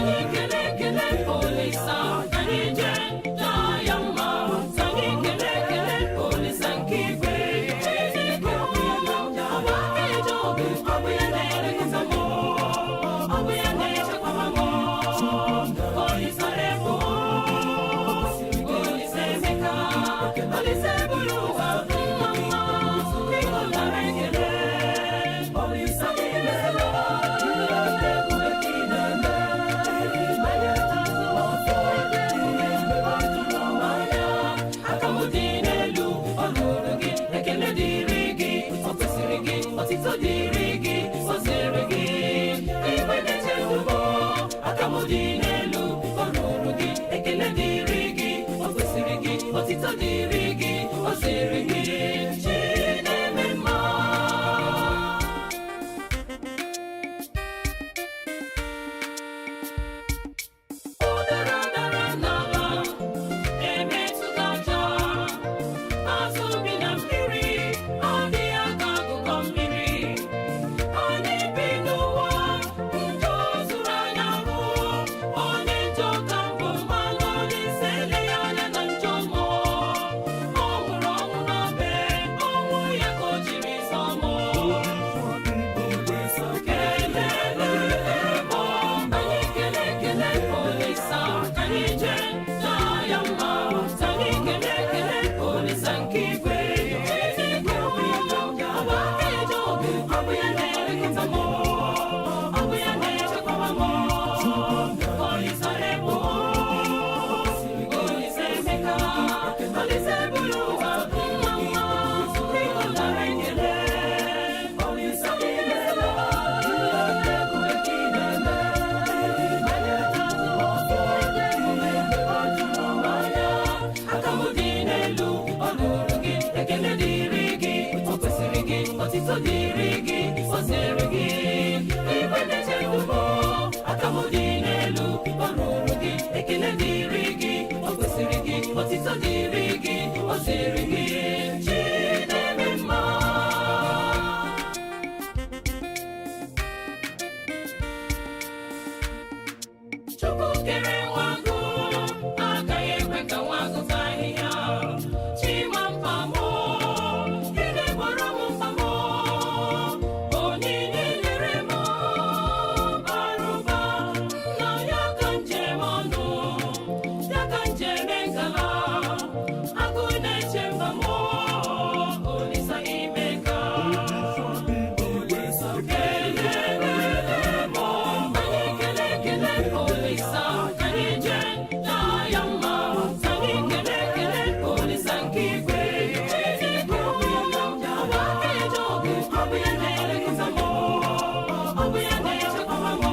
Anyị kele kele Olisa, anyị jee jaa ya mma. Anyị kele kele Olisa nke igwe. Chineke ọ bụ aka eje ọgụ, ọ bụ ya na-elekọta m, ọ bụ ya na-echekwaba m. Olisa ebo, Olisa Emeka, Olisa eburu ụwa mma mma, biko nara ekele. Olisa imela, ebube ka ị na-eme. Anya ọzọ ebe juru m anya. Aka m dị n'elu, ọ ruru gị, ekele dịrị gị, o kwesịrị gị, otito dịrị gị, o zere gị. Igwe na-eche ndụ, aka m dị n'elu, ọ ruru gị, ekele dịrị gị, o kwesịrị gị, otito dịrị gị, o zere gị. Chi na-eme mma. Ụdara dara n'ala emetụta aja, azụ bi na mmiri adịghị aga akụkọ mmiri. Anyị bi n'ụwa njọ zuru anya ahụ, onye njọ ka mbụ mmanụ Olise eleghị anya na njọ mmụọ. Ọ nwụrụ ọnwụ n'obe, ọnwụ ya ka o jiri zọọ mụ. Anyị kele kele Olisa, anyị jee jaa ya mma. Anyị kele kele Olisa nke igwe. Chineke ọ bụ aka eje ọgụ, ọ bụ ya na-elekọta m, ọ bụ ya na-echekwaba m. Olisa ebo, Olisa Emeka, Olisa eburu ụwa mma mma, biko nara ekele. Olisa imela, ebube ka ị na-eme. Aka m dị n'elu, ọ ruru gị, ekele dịrị gị, o kwesịrị gị, otito dịrị gị, o zere gị. Igwe na-eche ndụ, aka m dị n'elu, ọ ruru gị, ekele dịrị gị, o kwesịrị gị, otito dịrị gị, o zere gị. Chi na-eme mma. Chukwu kere nwa agụ agaghị ekwe ka nwa agụ taa ahịhịa. Chima mkpamụ, ị na-egboro m mkpamụ, onyinye nyere m bara ụba. Nna ya ka njem ọnụ, ya ka njem ngala, agụ na-eche mba mụ, Olisa imeka. Anyị kele kele Olisa, anyị jee jaa ya mma. Anyị kele kele Olisa nke igwe. Chineke ọ bụ aka eje ọgụ, ọ bụ ya na-elekọta m, ọ bụ ya na-echekwaba m.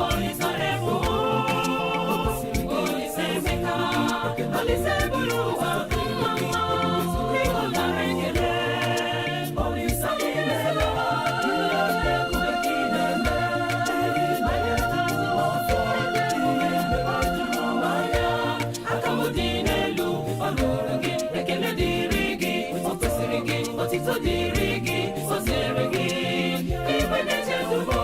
Olisa ebo, Olisa Emeka, Olisa eburu ụwa mma mma, biko nara ekele. Olisa imela, ebube ka ị na-eme. Aka m dị n'elu, ọ ruru gị, ekele dịrị gị, o kwesịrị gị, otito dịrị gị, o zere gị. Igwe na-eche ndụ,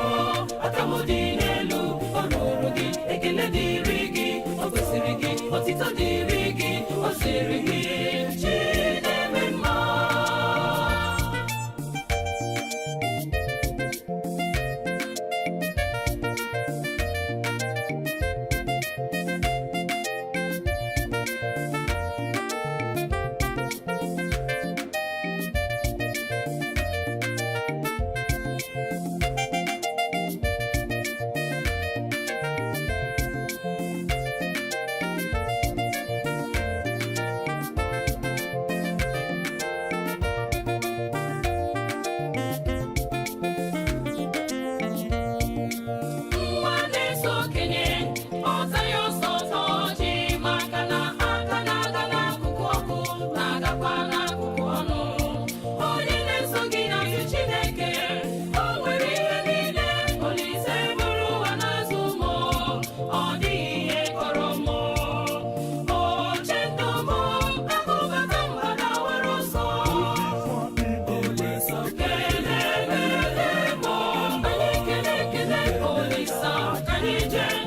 aka m dị n'elu, ọ ruru gị, ekele dịrị gị, o kwesịrị gị, otito dịrị gị, o zere gị. Chi na-eme mma. Nwa na-eso okenye ọta ya ọsọ ọtọ ọjị, maka na aka na-aga n'akụkụ ọkụ na-agakwa n'akụkụ ọnụ. Onye na-eso gị n'azụ Chineke, o nwere ihe niile. Olise bụrụ ụwa n'azụ mụ, ọ dịghị ihe kọrọ mụ. Oche ndụ mụ, akụbata mgbada were ọsọ. Kelele mụ, anyị kele kele Olisa, anyị jee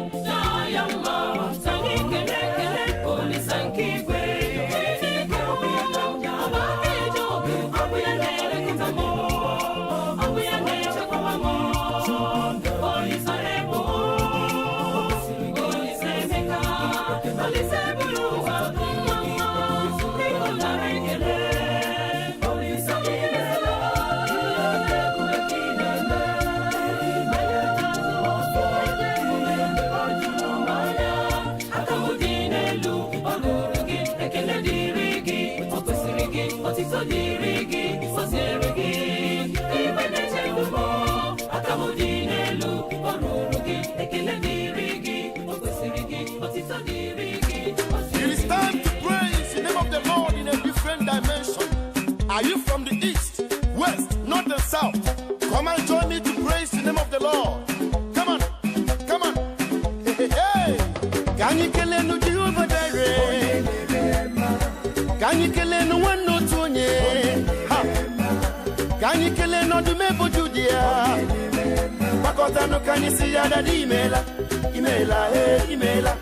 south. Come and join me to praise the name of the Lord. Come on, come on. Hey, hey, hey. Ka anyị kelenu Jehova Jireh. Ka anyị kelenu nwanne otu onye. Ha. Ka anyị kelenu ọdụm ebo Judia. Gbakọtanụ ka anyị si ya dada imela. Imela, hey, imela.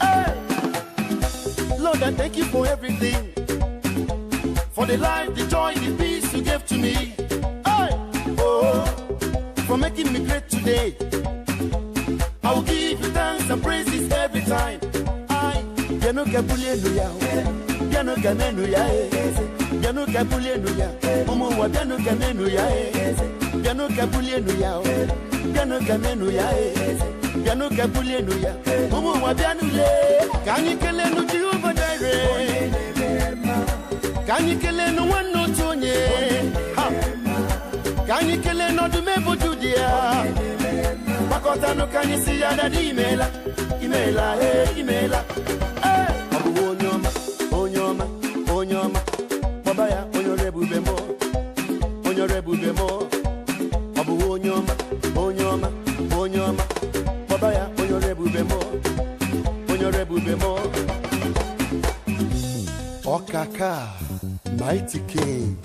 Hey. Lord, I thank you for everything. For the life, the joy, the peace you gave to me. Hey! Oh, for making me great today. I will give you thanks and praises every time. I bịanụ ka bulienu ya, bịanụ ka menu ya, bịanụ ka bulienu ya, ụmụ ụwa bịanụ ka menu ya, bịanụ ka bulienu ya, bịanụ ka menu ya, bịanụ ka bulienu ya, ụmụ ụwa bịanụ lee. Ka anyị kelenu Jehova Jireh. Ka anyị kelenu nwanne otu onye. Ha. Ka anyị kelenu ọdụm ebo Judia. Gbakọtanụ ka anyị si ya dada imela, imela, ee, imela. Ee, ọ bụ onye ọma, onye ọma, onye ọma. Kpọba ya onye ọrụ ebube mụ, onye ọrụ ebube mụ. Ọ bụ onye ọma, onye ọma, onye ọma. Kpọba ya onye ọrụ ebube mụ, onye ọrụ ebube mụ. Ọkaka, mighty king.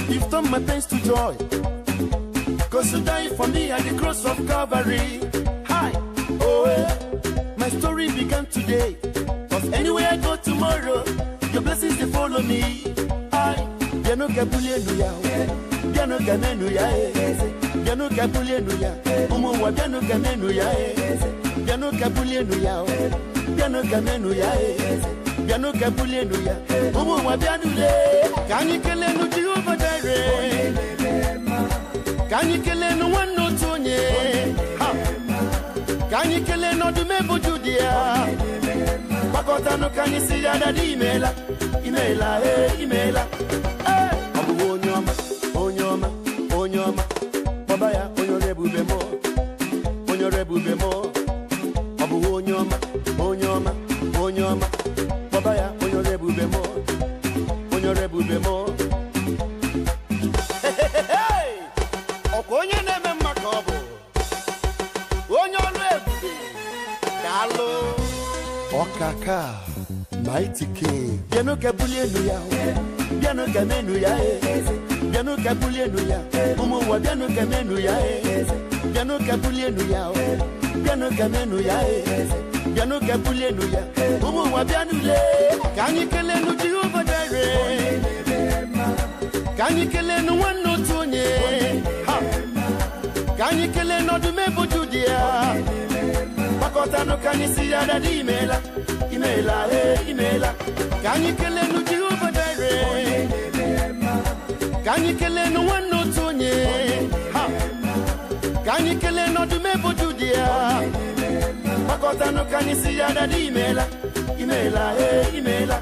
You've turned my pains to joy. 'Cause you died for me at the cross of Calvary. Hi, oh, eh. My story began today. 'Cause anywhere I go tomorrow, your blessings, they follow me. I, bịanụ ka bulienu ya, bịanụ ka menu ya, bịanụ ka bulienu ya, ụmụ ụwa bịanụ ka menu ya, bịanụ ka bulienu ya, bịanụ ka menu ya, bịanụ ka bulienu ya, ụmụ ụwa bịanụ lee. Ka anyị kelenu Jehova Jireh. Ka anyị kelenu nwanne otu onye. Ha. Ka anyị kelenu ọdụm ebo Judia. Gbakọtanụ ka anyị si ya dada imela, imela, ee, imela. Ee, ọ bụ onye ọma, onye ọma, onye ọma. Kpọba ya onye ọrụ ebube mụ, onye ọrụ ebube mụ. Ọ bụ onye ọma, onye ọma, onye ọma. Kpọba ya onye ọrụ ebube mụ, onye ọrụ ebube mụ. Hey! Ọkwa onye na-eme mma ka ọ bụ onye ọrụ ebube. Daalụ. Ọkaka, mighty king. Bịanụ ka bulienu ya, bịanụ ka menu ya, bịanụ ka bulienu ya, ụmụ ụwa bịanụ ka menu ya, bịanụ ka bulienu ya, bịanụ ka menu ya, bịanụ ka bulienu ya, ụmụ ụwa bịanụ lee. Ka anyị kelenu Jehova Jireh. Ka anyị kelenu nwanne otu onye. Ha. Ka anyị kelenu ọdụm ebo Judia. Gbakọtanụ ka anyị si ya dada imela, imela, ee, imela. Ka anyị kelenu Jehova Jireh. Ka anyị kelenu nwanne otu onye. Ha. Ka anyị kelenu ọdụm ebo Judia. Gbakọtanụ ka anyị si ya dada imela, imela, ee, imela.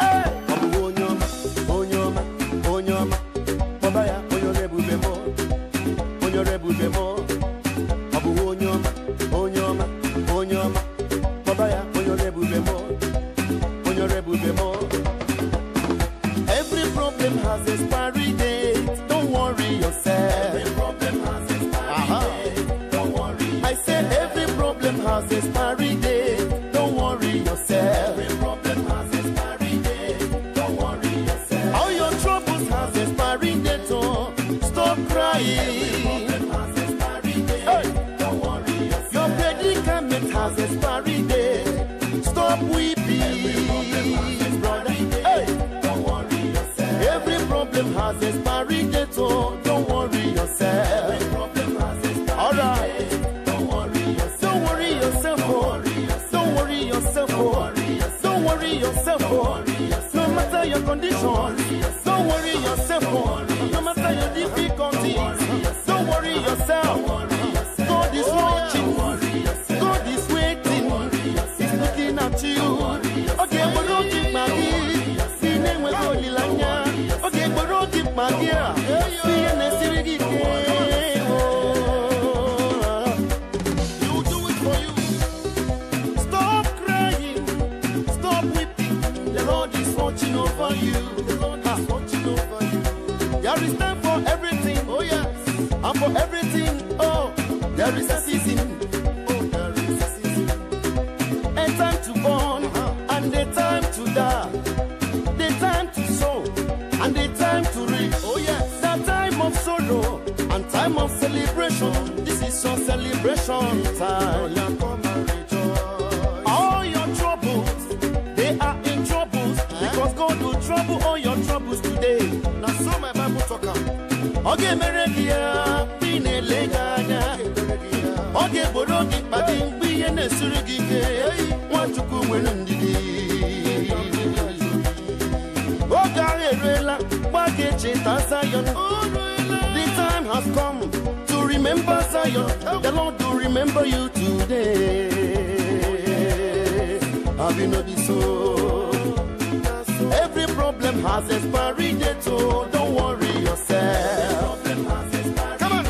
Ee, ọ bụ onye ọma, onye ọma, onye ọma. Kpọba ya onye ọrụ ebube mụ, onye ọrụ ebube mụ. Ọ bụ onye ọma, onye ọma, onye ọma. Kpọba ya onye ọrụ ebube mụ, onye ọrụ ebube mụ. Every problem has expiry date. Don't worry yourself. Every problem has expiry date. Don't worry. I said every problem has expiry date. Don't worry yourself. Every problem has expiry date. Don't worry yourself. All your troubles has expiry date. Oh, stop crying. Every problem has expiry date. Hey. Don't worry yourself. Your predicament has expiry date. Stop weeping. Every problem has brother. expiry date. Hey. Don't worry yourself. Every problem has expiry date. Oh, don't worry yourself. Every problem has expiry All right. date. Don't worry yourself. Don't worry yourself. Oh. Don't worry yourself. Oh. Don't worry yourself. Oh. No matter your condition. Don't worry yourself. Oh. No matter your difficulties. Don't worry yourself. God is watching. God is waiting. He's looking at you. Oge gboro gị mkpa gị si na-enweghị olileanya. Oge gboro gị mkpa gị a si ihe na-esiri gị ike. Oh. He will do it for you. Stop crying. Stop weeping. The Lord is watching over you. The Lord is watching over you. There is time for everything. season. Oh, there is a season. Oh, there is a season. A time to born and a time to die. The time to sow and the time to reap. Oh yes. The time of sorrow and time of celebration. This is your celebration time. Come and rejoice. All your troubles, they are in troubles because God will trouble all your troubles today. Na so my Bible talk am. Ọ ga-emere gị ya mgbe ị na-ele gị anya. Ọ ga-egboro gị mkpa gị mgbe ihe na-esiri gị ike. Nwachukwu nwere ndidi. Oge ahụ eruela mgbe a ga-echeta Zion. The time has come to remember Zion. The Lord will remember you today. Abi no be so. Every problem has expiry date, oh, don't worry yourself. Come on.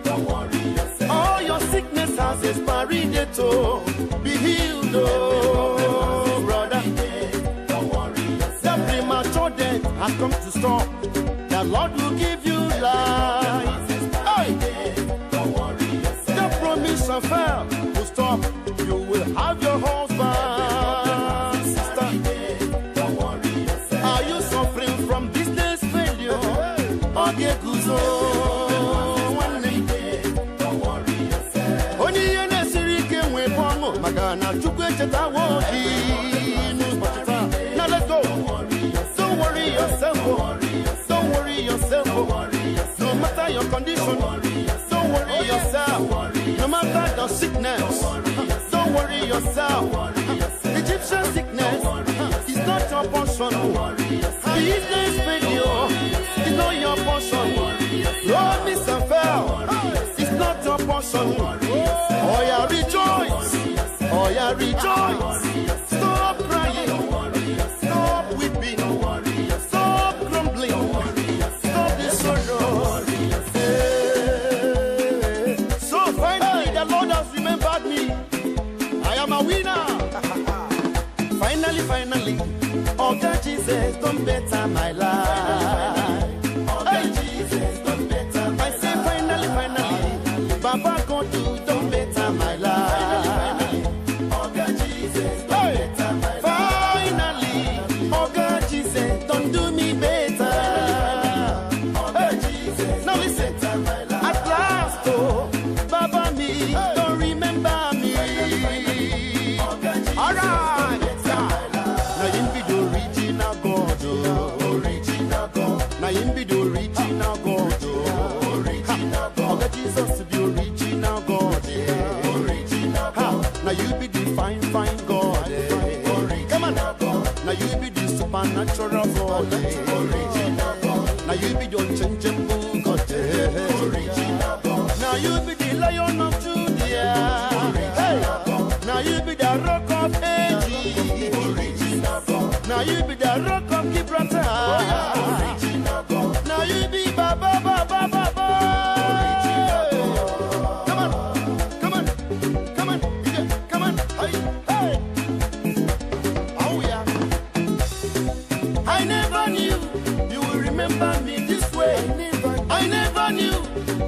Don't worry yourself. All your sickness has expiry date, oh, be healed, oh, brother. Don't worry yourself. The premature death has come to stop. The Lord will give you life. Hey! Don't worry yourself. The promise of hell will stop. You will have your husband, sister. Don't worry yourself. Are you suffering from business failure? Oge guzo, nwanne. Don't worry yourself. Onye ihe na-esiri ike nwee ọṅụ maka na Chukwu echetawo gị n'ụbọchị taa. Now let's go. Don't worry yourself. Oh. Don't worry yourself. Oh. No matter your condition. Don't worry yourself. No matter the sickness. Don't worry yourself. Egyptian sickness is not your portion. Business failure is not your portion. Promise and fail is not your portion. Oh yeah, rejoice. Oh yeah, rejoice. Stop crying. Stop weeping. Stop grumbling. Stop the sorrow. Hey. So finally, the Lord has remembered me. I am a winner. Finally, finally, oh God Jesus, don better my life. Oga Jesus don better my I say finally, finally, Baba God, you don better my life. Oga Jesus don Hey! better my life. Finally, oh God Jesus, don do me better. Oga Jesus Now listen, better my life. at last, oh, Baba me, don remember me. Oga Jesus All right. better my life. Now him be the original God, oh. Original God, Now him be the original God, oh. original God, Oga Jesus be original God, yeah. original Ha, God, now you be the fine, fine God, eh. Come on, original God, now you be the supernatural God, eh. original God, Now you be the unchangeable God, eh. original God, Now you be the Lion of Judah, hey. Now you be the Rock of Ages. original God, Now you be the Rock of Gibraltar. original God, Now you be Baba Baba Baba. Come on, come on, come on, yeah, come on, hey, hey. Oh yeah. I never knew you will remember me this way. I never knew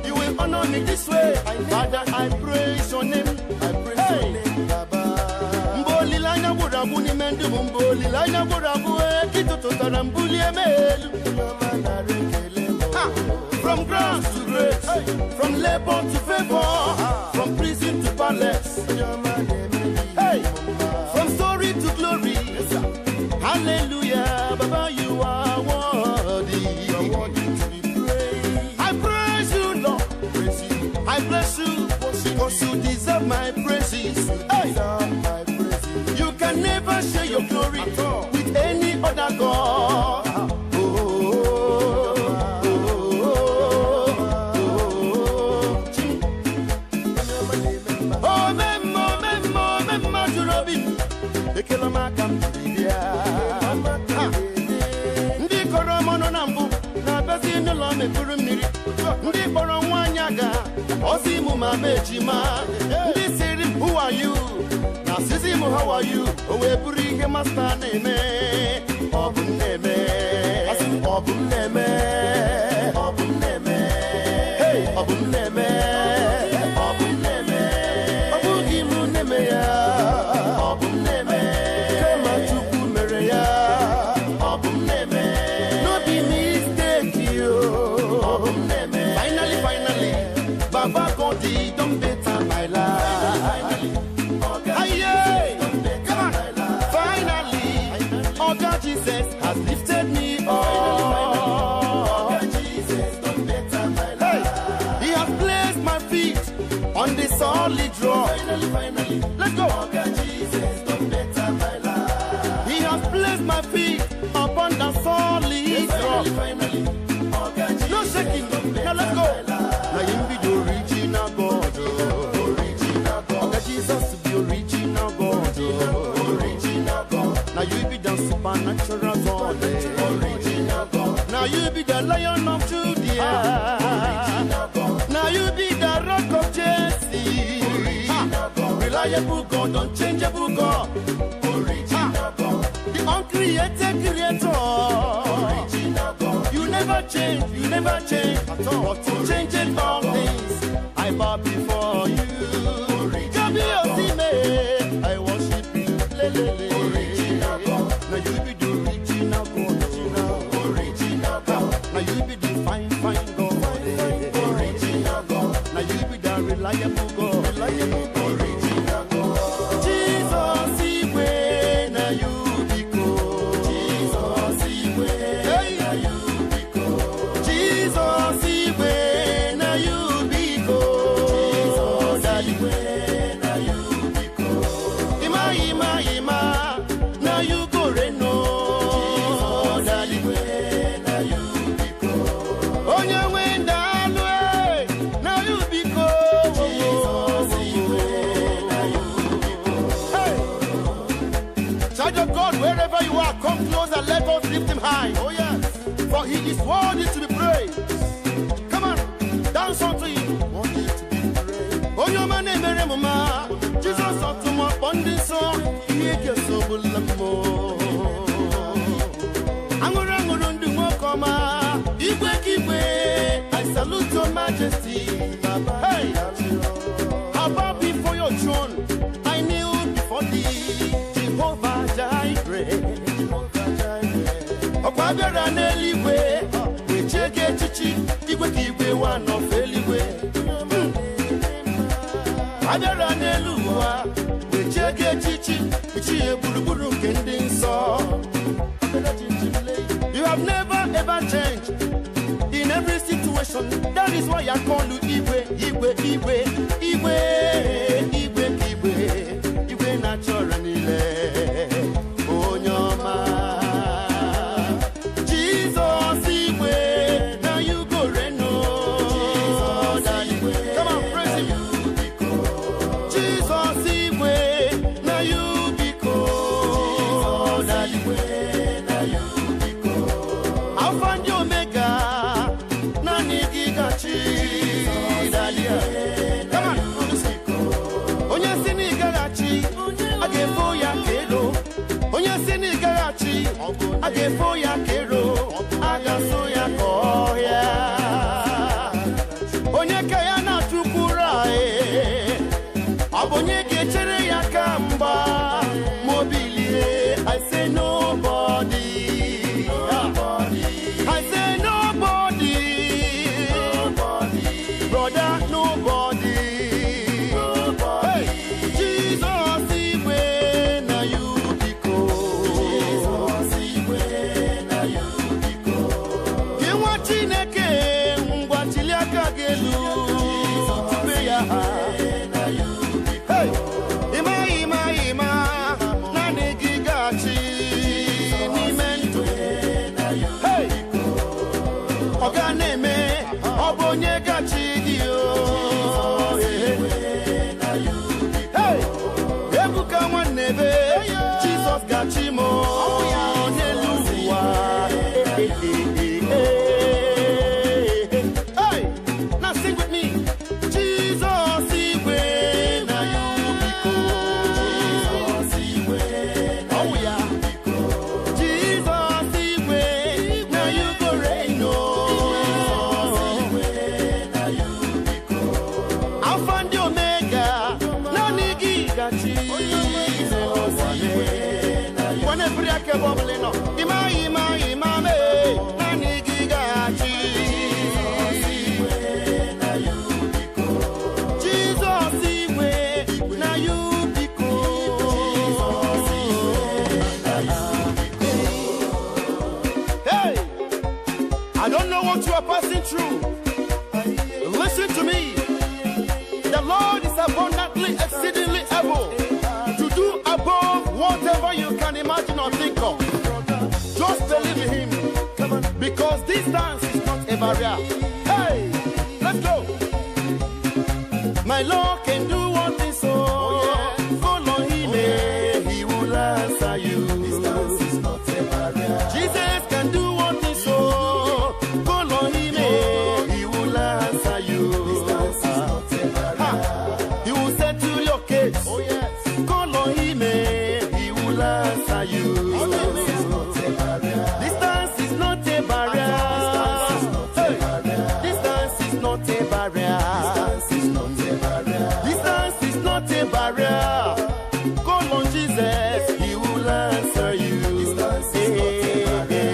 you will honor me this way. Father, I praise your name. I praise Hey. your name, Baba. Mgbe olileanya gwụrụ agwụ n'ime ndụ m, mgbe olileanya gwụrụ agwụ, ekitụtụtara mbuli eme elu. Mama nara ekele m. Ha! From grass to grace, from labor to favor, from prison to palace, Onye ọma na-eme gị hey! mma. From story to glory. Hallelujah, Baba, you are worthy. You are worthy to be praised. I praise you, Lord. Praise you. I bless you because you deserve my praises. Hey! Deserve my praises. You can never share your glory At all. with any other God. Oh, oh, oh, oh, oh. Chim. Onye ọma na-eme mma. Oh, memo, memo, memo, juru obi m. Ekele m aka m jiri bịa. Mama ka Ha. na-eme. Ndị kọrọ m ọnụ na mbụ na-abịazi n'ụlọ m eburu mmiri. Ndị kpọrọ nwaanyị aga ọsị mụ ma m ejima. Ndị sịrị m who are you na asịsị m how are you, o wee bụrụ ihe master na-eme. Ọ bụ m na-eme. Asị m, ọ bụ m na-eme. Ọ bụ m na-eme. Hey, ọ bụ m na-eme. finally, Let's go. Oga Jesus don better my life. He has placed my feet upon the solid rock. Finally, finally, Oga Jesus No shaking. don Now better let's go. my life. Now him be the original God. Oh. Original God, Oga Jesus be original God. Oh. original God, Now you be the supernatural God. Eh. original God, Now you be the Lion of Judea. original God, Now you be the Rock of Jesse. Original God. Reliable God, unchangeable God, original God, the uncreated creator. original God, You never change, you never change at all. But you change it all things. I bow before you. Kábíyèsí, I worship you. Lelele. Original God. Now you be the original God. original God, Now you be the fine, fine God. original God, Now you be the reliable God. reliable God, original God. Jesus, Igwe, na you be God. Jesus Igwe, Hey. na you be God. Jesus, Igwe, na you be God. Jesus Igwe, na you be God. Ima, ima, ima, na you go reign, oh, Daddy. Igwe, na you be God. Onye nwe ndalụ, eh, na you be God. Jesus Igwe, na you be God. Hey. Child of God, wherever you are, come closer. Let us lift him high. Oh yes, For he is worthy to be praised. Come on, dance unto him. worthy to be praised. Onye ọma na-emere m mma, Jizọs ọtụmọkpọ ndị nsọ, ihe ga-esogbula m o. Aṅụrụ aṅụrụ ndụ nwoke ọma, igwe ka igwe, I salute your majesty. Hey! I bow before your throne, I kneel before thee, Jehovah Jireh. Ọkwa bịara n'eluigwe, wee chie gị echichi, igwe ka igwe wa nọfe eluigwe. Abịara n'elu ụwa wee chie gị echichi ichie gburugburu nke ndị nsọ. You have never ever changed in every situation. That is why I call you Igwe, Igwe, Igwe, Igwe, Igwe ka Igwe, Igwe na-achọrọ niile, onye ọma. Jesus Igwe, na you go reign, oh, Daddy. Come on, praise him. Jesus Igwe, na you be God. Jesus Igwe, na you be God. Alpha and Omega, naanị gị gachi. Daddy. Come on, listen. Onye si na ị gaghachi, a ga-efo ya ka ero. Onye si na ị gaghachi, a ga-efo ya ka ero. A ga-asụ ya ka ọhịa. Onye ka ya na-atụkwuru anyị? Ọ bụ onye ga-echere ya ka mgba ma o bilie? I say nobody. I say nobody. Brother, nobody. Hey, Jesus Igwe, na you biko. Jesus Igwe, na you be God. Gị nwa Chineke, ngwa chili aka gị elu tube ya ha. Na you be Hey! Ịma, ịma, ịma, naanị gị ga-achị n'ime ndụ. Hey! Ọ ga na-eme, ọ bụ onye ga-achị gị o. Hey! Ebuka nwanne be, Jizọs ga-achị m o, n'elu ụwa. Hey! Now sing with me. Jesus Igwe, na you biko. Jesus Igwe, na Oh, yeah. Jesus Igwe, na you go reign, oh. Igwe, na you be God. Alpha and Omega, naanị gị gachi. Nwanne biri aka ebe ọbụla ị nọ. Ịma, ịma, ịma mee, naanị gị gachi. Jesus Igwe, na you biko. Hey! I don't know what you are passing through. Listen to me. The Lord is abundantly, exceedingly Because distance is not a barrier. Hey, let's go. My Lord can do one thing so. Call on him, he will answer you. Distance is not a barrier. Jesus can do one thing so. Call on him, he will answer you. Distance is not a barrier. He will settle your case. Oh yes. Call on him, he will answer you. Distance is not a barrier. Distance is not a barrier. Hey. Distance is not a barrier. Distance is not a barrier. Distance is not a barrier. Call on Jesus, he will answer you. Distance is not a barrier.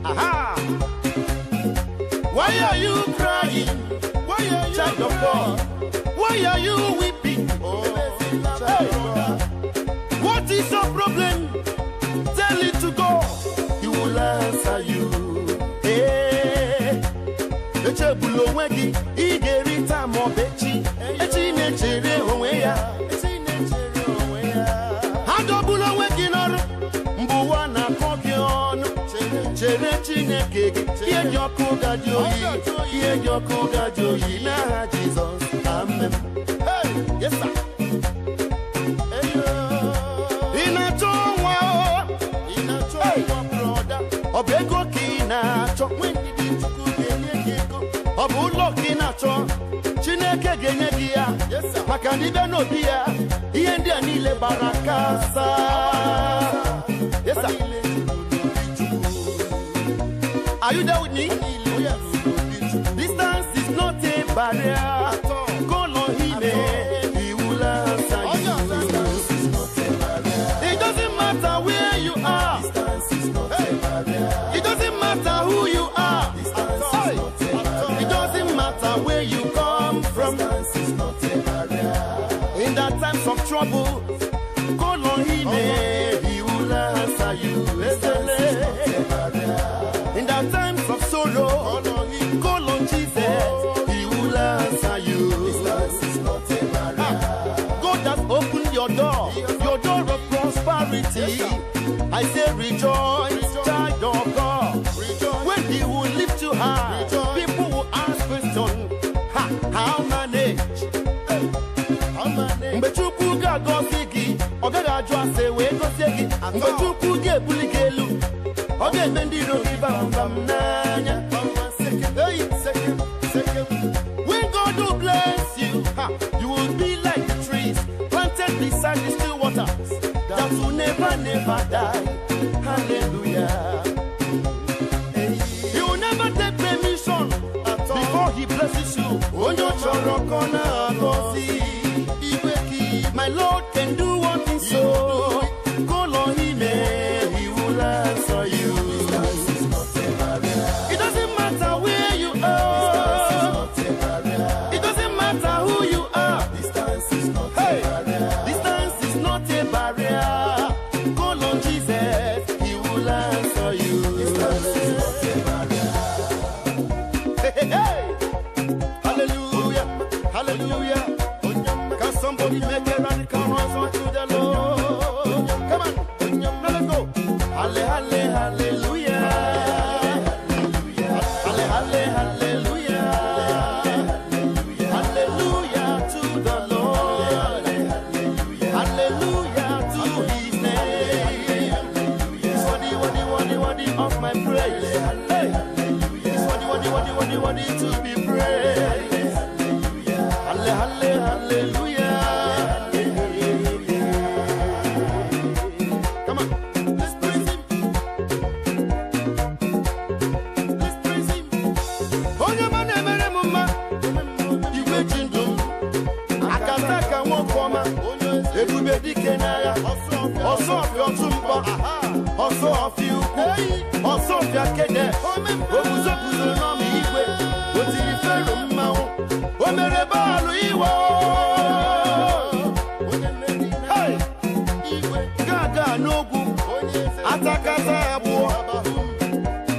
Aha! Why are you crying? Why are you, child of God? Why are you weeping? Hey. What is your problem? Tell it to God. He will answer you. Hey. Echegbula onwe gị, ị ga-erite ma ọ bụ echi. Echi na-echere onwe ya. Adọgbula onwe gị n'ọrụ mgbe ụwa na-akọ gị ọnụ. Chere Chineke gị, ihe dị ọkụ gaji oyi, ihe dị ọkụ gaji oyi n'aha Jizọs. Amen. Hey, yes sir. Ị na-achọ nwa o? Hey. Ọ bụ ego ka ị na-achọ? Ọ bụ ụlọ ka ị na-achọ? Chineke ga-enye gị ya. Maka na ịbịa n'obi ya, ihe ndị a niile gbara kasa. Yes, sir. Are you there with me? Distance is not a barrier. Call on him, he will answer you. Distance is not a barrier. It doesn't matter where you are. Distance is not a barrier. It doesn't matter who you are. Distance is Hey. not a barrier. It doesn't matter where you come from. Distance is not a barrier. In the times of trouble, call on him, he will answer you. Distance is not a barrier. In the times of sorrow, call on Jesus, he will answer you. Distance is not a barrier. God has opened your door of prosperity. I say rejoice, child of God. When he will lift you high, people will ask questions. Ha, how manage? Mgbe Chukwu ga-agọzi gị, ọ gaghị ajụ ase wee gọzie gị. Mgbe Chukwu ga-ebuli gị elu, ọ ga-eme ndị iro gị bambam n'anya. When God will bless you, ha, you will be like the trees planted beside the still waters that will never, never die. Hallelujah. He will never take permission before he blesses you. Onye ọ chọrọ ka ọ na-agọzi. My Lord can do one thing so. Call on him, he will answer you. Distance is not a barrier. It doesn't matter where you Distance is are. not a barrier. It doesn't matter who you are. Distance is not Hey. a barrier. Distance is not a barrier. Call on Jesus, he will answer you. Distance is not a barrier. Hey, hey, hey. Hallelujah, hallelujah. Can somebody make a radical noise unto the Lord? Come on, now let's go. Halle, halle, hallelujah. Halle, halle, hallelujah. Hallelujah to the Lord. Hallelujah to his name. He's worthy, worthy, worthy, worthy of my praise. Hey. He's worthy, worthy, worthy, worthy, worthy to be praised. Halle, halle, hallelujah. Come on, let's praise him. Let's praise him. Onye ọma na-emere m mma, igwe ji ndụ m, akata ka nwoke ọma, ebube dike n'agha, ọsọ ọfịa ọtụ mkpọ, ọsọ ọfịa ukwu, ọsọ ọfịa kede, oguzo guzoro n'ọma igwe, o tiri Fero mmanwụ, o mere baalụ iwe. Hey! Gaga n'ogwu, atakata abụọ,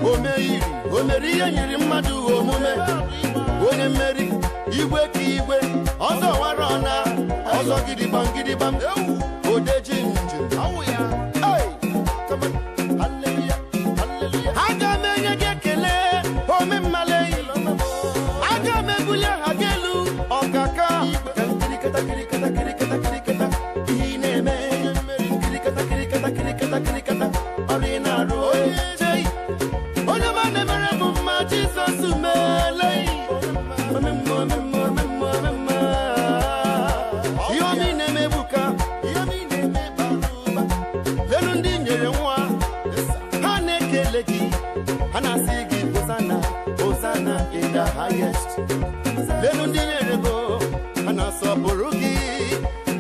o meghiri, o mere ihe nyere mmadụ omume, onye mmeri, igwe ka igwe, ọzọ wara ọna, ọzọ gidigbam gidigbam, odeji njem. Hey! Ha na-asị gị Hosanna, Hosanna in the highest. Lelu ndị nyere ego, ha na-asọpụrụ gị,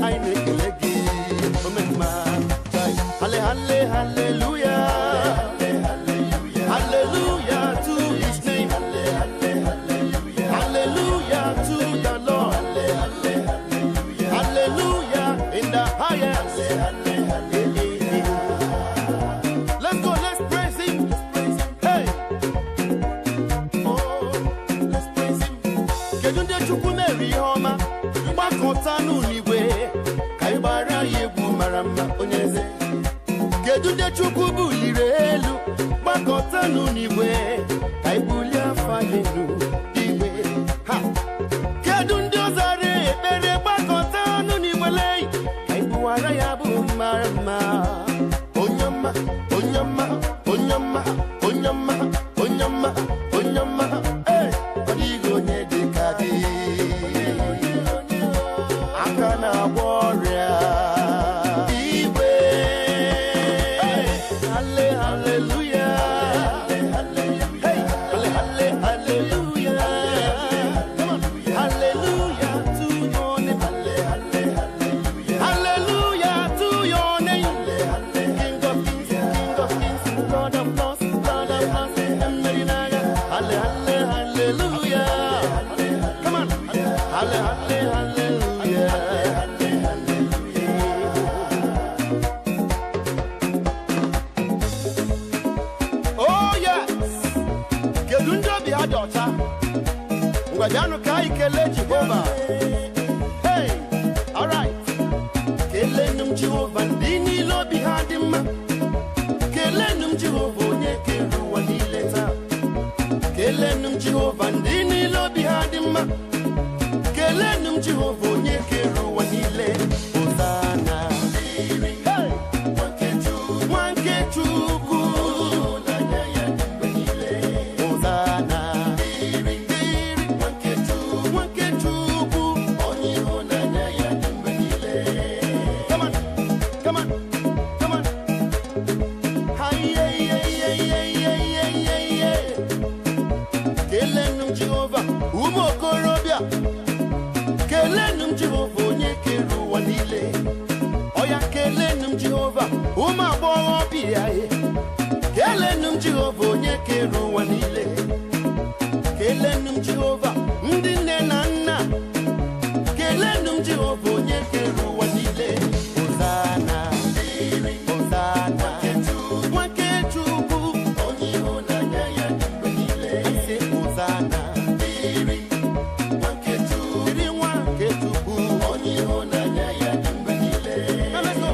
anyị na-ekele gị, omemma. Halle, halle, hallelujah. Hallelujah to his name. Hallelujah to the Lord. Hallelujah in the highest. Let's go, let's praise him. Hey. Oh, let's praise him. Kedu ndị Chukwu mere ihe ọma? Mgbakọta n'ụlọ ka anyị gbara ya egwu mara mma, onye eze. Kedu ndị Chukwu buliri elu? Gbakọta n'igwe ka anyị bulie afa ya elu igwe. Ha! Kedu ndị ọ zara ekpere? Gbakọta n'igwe lei ka anyị buwara ya bụ mara mma. Onye ọma, onye ọma, onye ọma, onye ọma, onye ọma, onye ọma. Ee, ọ dịghị onye dị ka gị. Aka na-agwọ ọrịa. Igwe. Halle, hallelujah. Hey, halle, halle, hallelujah. Come on. Hallelujah to your name. Hallelujah to your name. King of kings, King of kings, Lord of lords, Lord of lords. Halle, halle, hallelujah. Come on. Halle, halle, hallelujah. Oh yes. Kedu ndị obi ha dị ọcha? Ngwa bịanụ ka anyị kelee Jehova. Hey, all right. Keleenụ m Jehova ndị niile obi ha dị mma. Keleenụ m Jehova onye kere ụwa niile taa. Keleenụ m Jehova ndị niile obi ha dị mma. Keleenụ m Jehova onye kere ụwa niile. Hosanna. Hey! Nwa nke Chukwu. Hosanna. Nwa nke Chukwu. Come on, come on, come on. Hi, yeah, yeah, yeah, yeah, yeah, yeah, yeah, yeah. Keleenụ m Jehova, ụmụ okorobịa. Keleenụ m Jehova onye kere ụwa niile. Ọya keleenụ m Jehova, ụmụ agbọghọbịa. Keleenụ m Jehova onye kere ụwa niile. Keleenụ m Jehova, ndị nne na nna. Keleenụ m Jehova onye kere ụwa niile. Hosanna, Hosanna, nwa nke Chukwu. I say Hosanna, dịrị nwa nke Chukwu. Now let's go.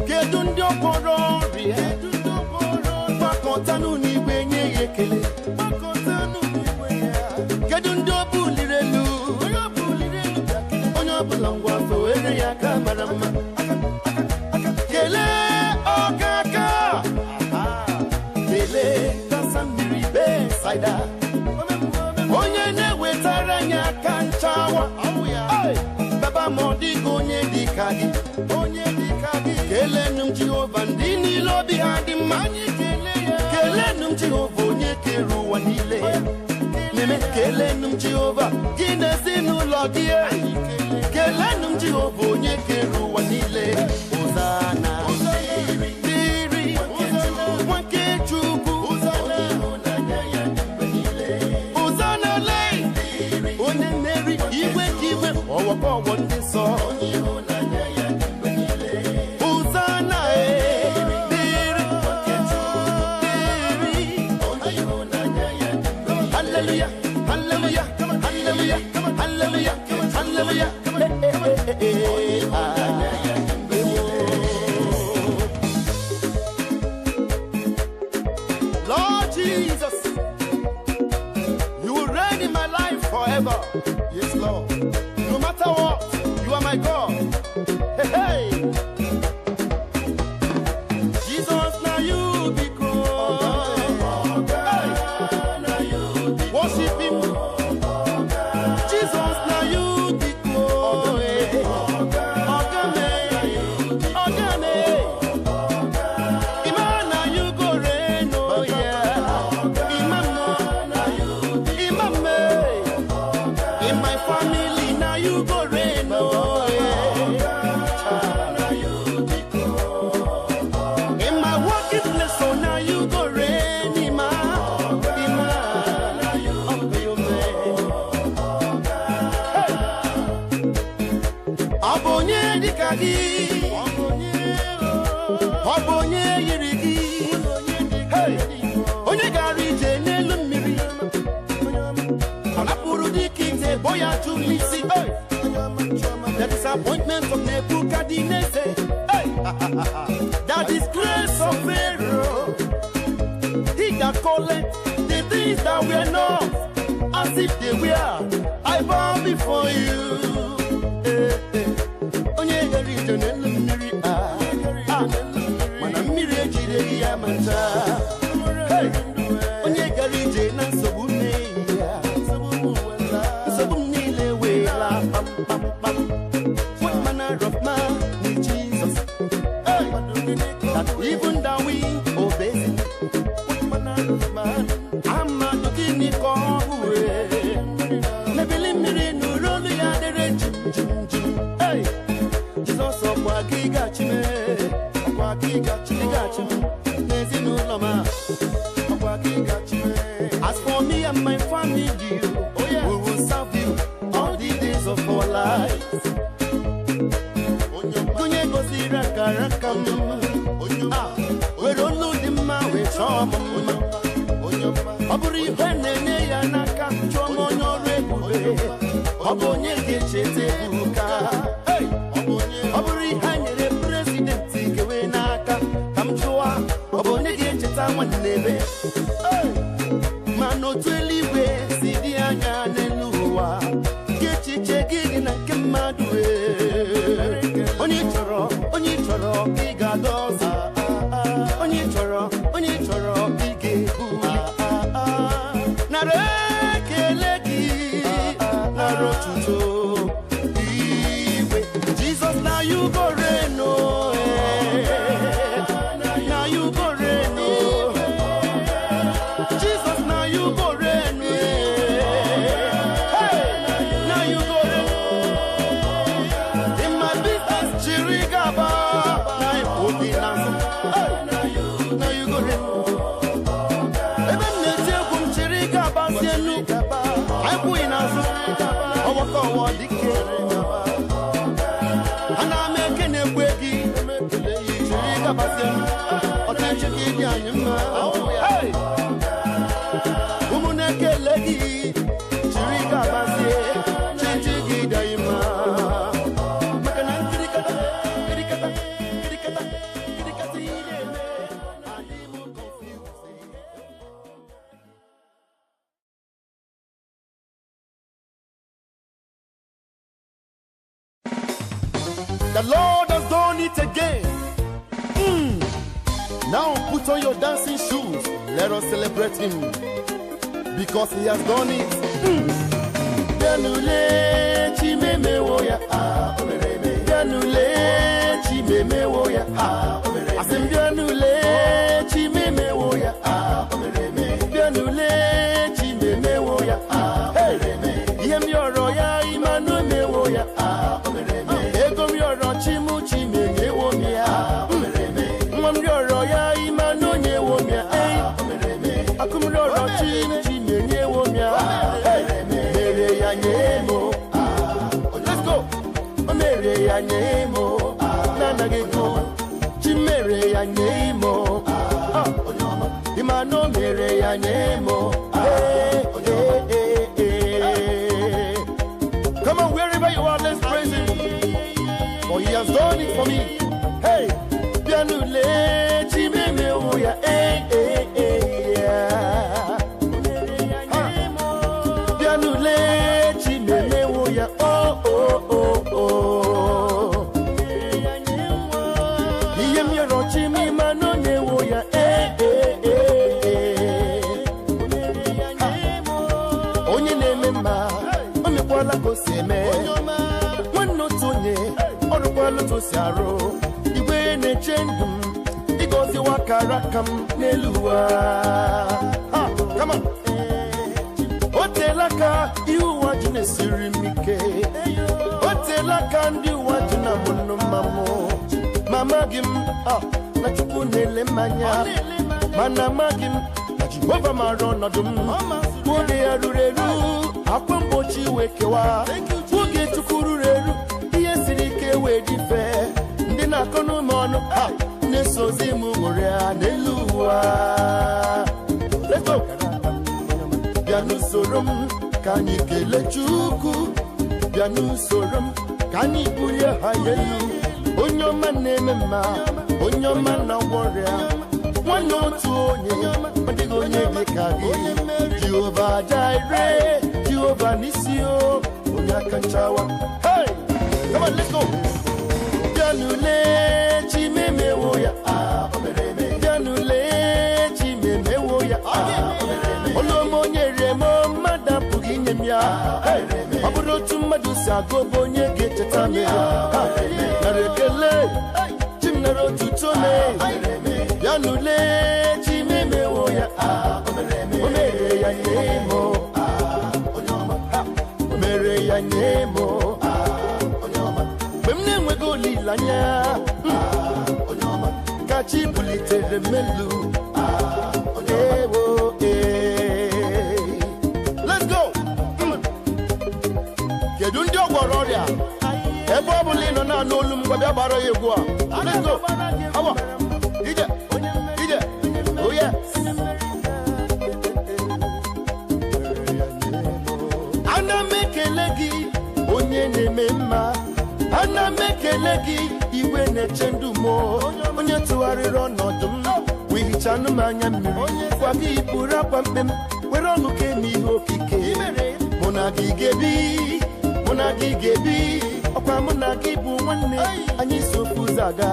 Kedu ndị ọkpọrọ ọrịa? Gbakọtanụ n'igwe nye ya ekele. Kedu ndị o buliri elu? Onye ọbụla ngwa fewere ya aka mara mma. Kelee ọkaka. Kelee kasa mmiri Betsaida. Onye na-ewetara anyị aka nchawa. Hey! Baba ma ọ dịghị onye dị ka gị. Keleenụ m Jehova ndị niile obi ha dị mma. Keleenụ m Jehova onye kere ụwa niile. Neme keleenụ m Jehova gị na ezinụlọ gị. Keleenụ m Jehova onye kere ụwa niile. Hosanna. Dịrị nwa nke Chukwu. Hosanna lee. Onye mmeri igwe ka igwe ọwọkọ ọwọ ndị nsọ. Hosanna ee, dịrị, dịrị. Hallelujah, hallelujah, hallelujah, hallelujah, hallelujah. Eh, eh, eh, eh, eh, ah. Lord Jesus, you will reign in my life forever. Yes, Lord. No matter what, you are my God. Hey, hey. Jesus, now you be God. Hey. Worship him. Jesus, now you be God. Oga me, Oga me. Iman, now you go reign, oh yeah. Ọ bụ onye dịka gị? Ọ bụ onye yiri gị? Hey! Onye gara ije n'elu mmiri, ọ napụrụ dike ite bo ya jụ n'isi. Hey! The disappointment of Nebuchadnezzar. Hey! The disgrace of Pharaoh. He that calleth the things that were not as if they were. I bow before you. Eh, eh. Onye gara ije n'elu mmiri, ah, ah. Mana mmiri ejideghị ya ma ncha. Hey! Onye gara ije na nsogbu n'ehihie a. Nsogbu m niile wee laa kpam kpam kpam. What manner of man is Jesus? Hey! That even the wind obeys him. What manner of man? Amadụ gịnị ka ọ bụ ee? Mebili mmiri nụrụ olu ya dere jim jim jim. Hey! Jizọs, ọkwa gị gachi m ee. Ọkwa gị gachi m gachi m n'ezinụlọ m a. Ọkwa gị gachi m ee. As for me and my family, oh yeah, we will serve you all the days of our lives. Onye goziri akara aka m, ah, were olu dị mma wee chọọ m mma. Ọ bụrụ ihe na-enye ya n'aka, chụọ m onye ọrụ ebube, ọ bụ onye ga-echeta ebuka. Hey! Ọ bụrụ ihe a nyere president kewe n'aka ka m chụwa, ọ bụ onye ga-echeta nwanne ebe. Hey! Mana otu eluigwe si dị anya n'elu ụwa ka echiche gị dị na nke mmadụ ee. Onye ị chọrọ, onye ị chọrọ ka ị ga-agọzi, onye ị chọrọ, onye ị chọrọ ka ị ga-ebuli. Nara ekele gị, nara otuto, igwe. Jesus, na you go reign, oh, eh. Na you go reign, oh. Jesus, na you go reign, eh. Hey, na you go reign. In my business, chiri gaba, na obi na. Hey, na you go reign. Ebe m na-eti egwu m, chiri gaba si enu, anyị kwughị n'azụ, ọgbakọ ọwọ dike. Ana m eke na-ekwe gị, chiri gaba si enu, ọchịchị gị dị anyị mma. Hey! Ụmụ na-ekele gị, chiri gabazie, chichi gị dị anyị mma. Maka na nkirikata, nkirikata, nkirikata, nkirikata ị na-eme, adị m confused. The Lord has done it again. Now put on your dancing shoes. Let us celebrate Him because He has done it. Bịanụle, Chimemewo ya, ah, o mere eme. Bịanụle, Chimemewo ya, ah, o mere eme. Asị m bịanụle, Chimemewo ya, ah, o mere eme. Bịanụle, Chimemewo ya, ah, o mere eme. Ihe m yọrọ ya, ịmanụ emewo ya, ah, o mere eme. Ego m yọrọ Chimu, Chimenyewo m ya, ah, o mere eme. Nwa m rịọrọ ya, ịmanụ onyewo m ya, ah, o mere eme. Akụ m rịọrọ Chim, Chimenyewo m ya, hey, mere ya nye m o. Let's go. O mere ya nye m o. Na-anaghị ego. Chi mere ya nye m o. Ah, ịma na o mere ya nye m o. Hey, hey, hey, hey. Come on, wherever you are, let's praise Him. For He has done it for me. Hey, Bịanụle, Chimemewo ya, hey, hey, hey, yeah. Ha. Bịanụle, Chimemewo ya, oh, oh, oh, oh. Ihe m yọrọ Chimima na onyewo ya, eh, eh, eh, eh. Ha. Onye na-eme mma, o mekwala ka o si eme. Nwanne otu onye, ọ rụkwala otu o si arụ. Igwe na-eche ndụ m, ịgọziwa akara aka m n'elu ụwa. Ha, come on. O teela aka ihe ụwa ji na-esiri m ike. O teela aka ndị ụwa ji na mụnụ mmamụ. Ma amaghị m, ah, na Chukwu na-ele m anya. Mana amaghị m na Jehova maara ọnọdụ m. Oge ya ruru eru, akwa mgbochi wee kewa. Oge Chukwu ruru eru, ihe siri ike. soro m ka anyị kelee Chukwu. Bịa n'usoro m ka anyị bulie ha elu. Onye ọma na-eme mma, onye ọma na-agwọ ọrịa, nwanne otu onye, ọ dịghị onye dị ka gị. Jehova Jireh, Jehova Nisi o, onye aka nchawa. Hey! Come on, let's go. Bịanụ lee Chimemewo ya, bịanụ lee Chimemewo ya. Olu onye riem, mmadụ apụghị inye m ya. Hey! Ọ bụrụ otu mmadụ si agụ bụ onye ga-echeta m ya. Ha! Nara ekele Chim, nara otuto me. Bịanụ lee Chimemewo ya. O mere ya nye m o. Ha! O mere ya nye m o. Mgbe m na-enweghị olileanya, ka Chi bulitere m elu. Ewo, ee. Let's go. Kedu ndị ọ gwọrọ ọrịa? Ebe ọ bụla ị nọ na-anụ olu m, gwa bịa gbara ya egwu a. Let's go. Awa ije ije. Oh yes. Ana m ekele gị, onye na-eme mma. Ana m ekele gị, igwe na-eche ndụ m, onye tụgharịrị ọnọdụ m wee hichanụ m anya mmiri. Gwa gị buru akwa mkpe m were ọṅụ kee m ihe okike. Mụ na gị ga-ebi, mụ na gị ga-ebi, ọkwa mụ na gị bụ nwanne. Anyị so ofu ụzọ aga.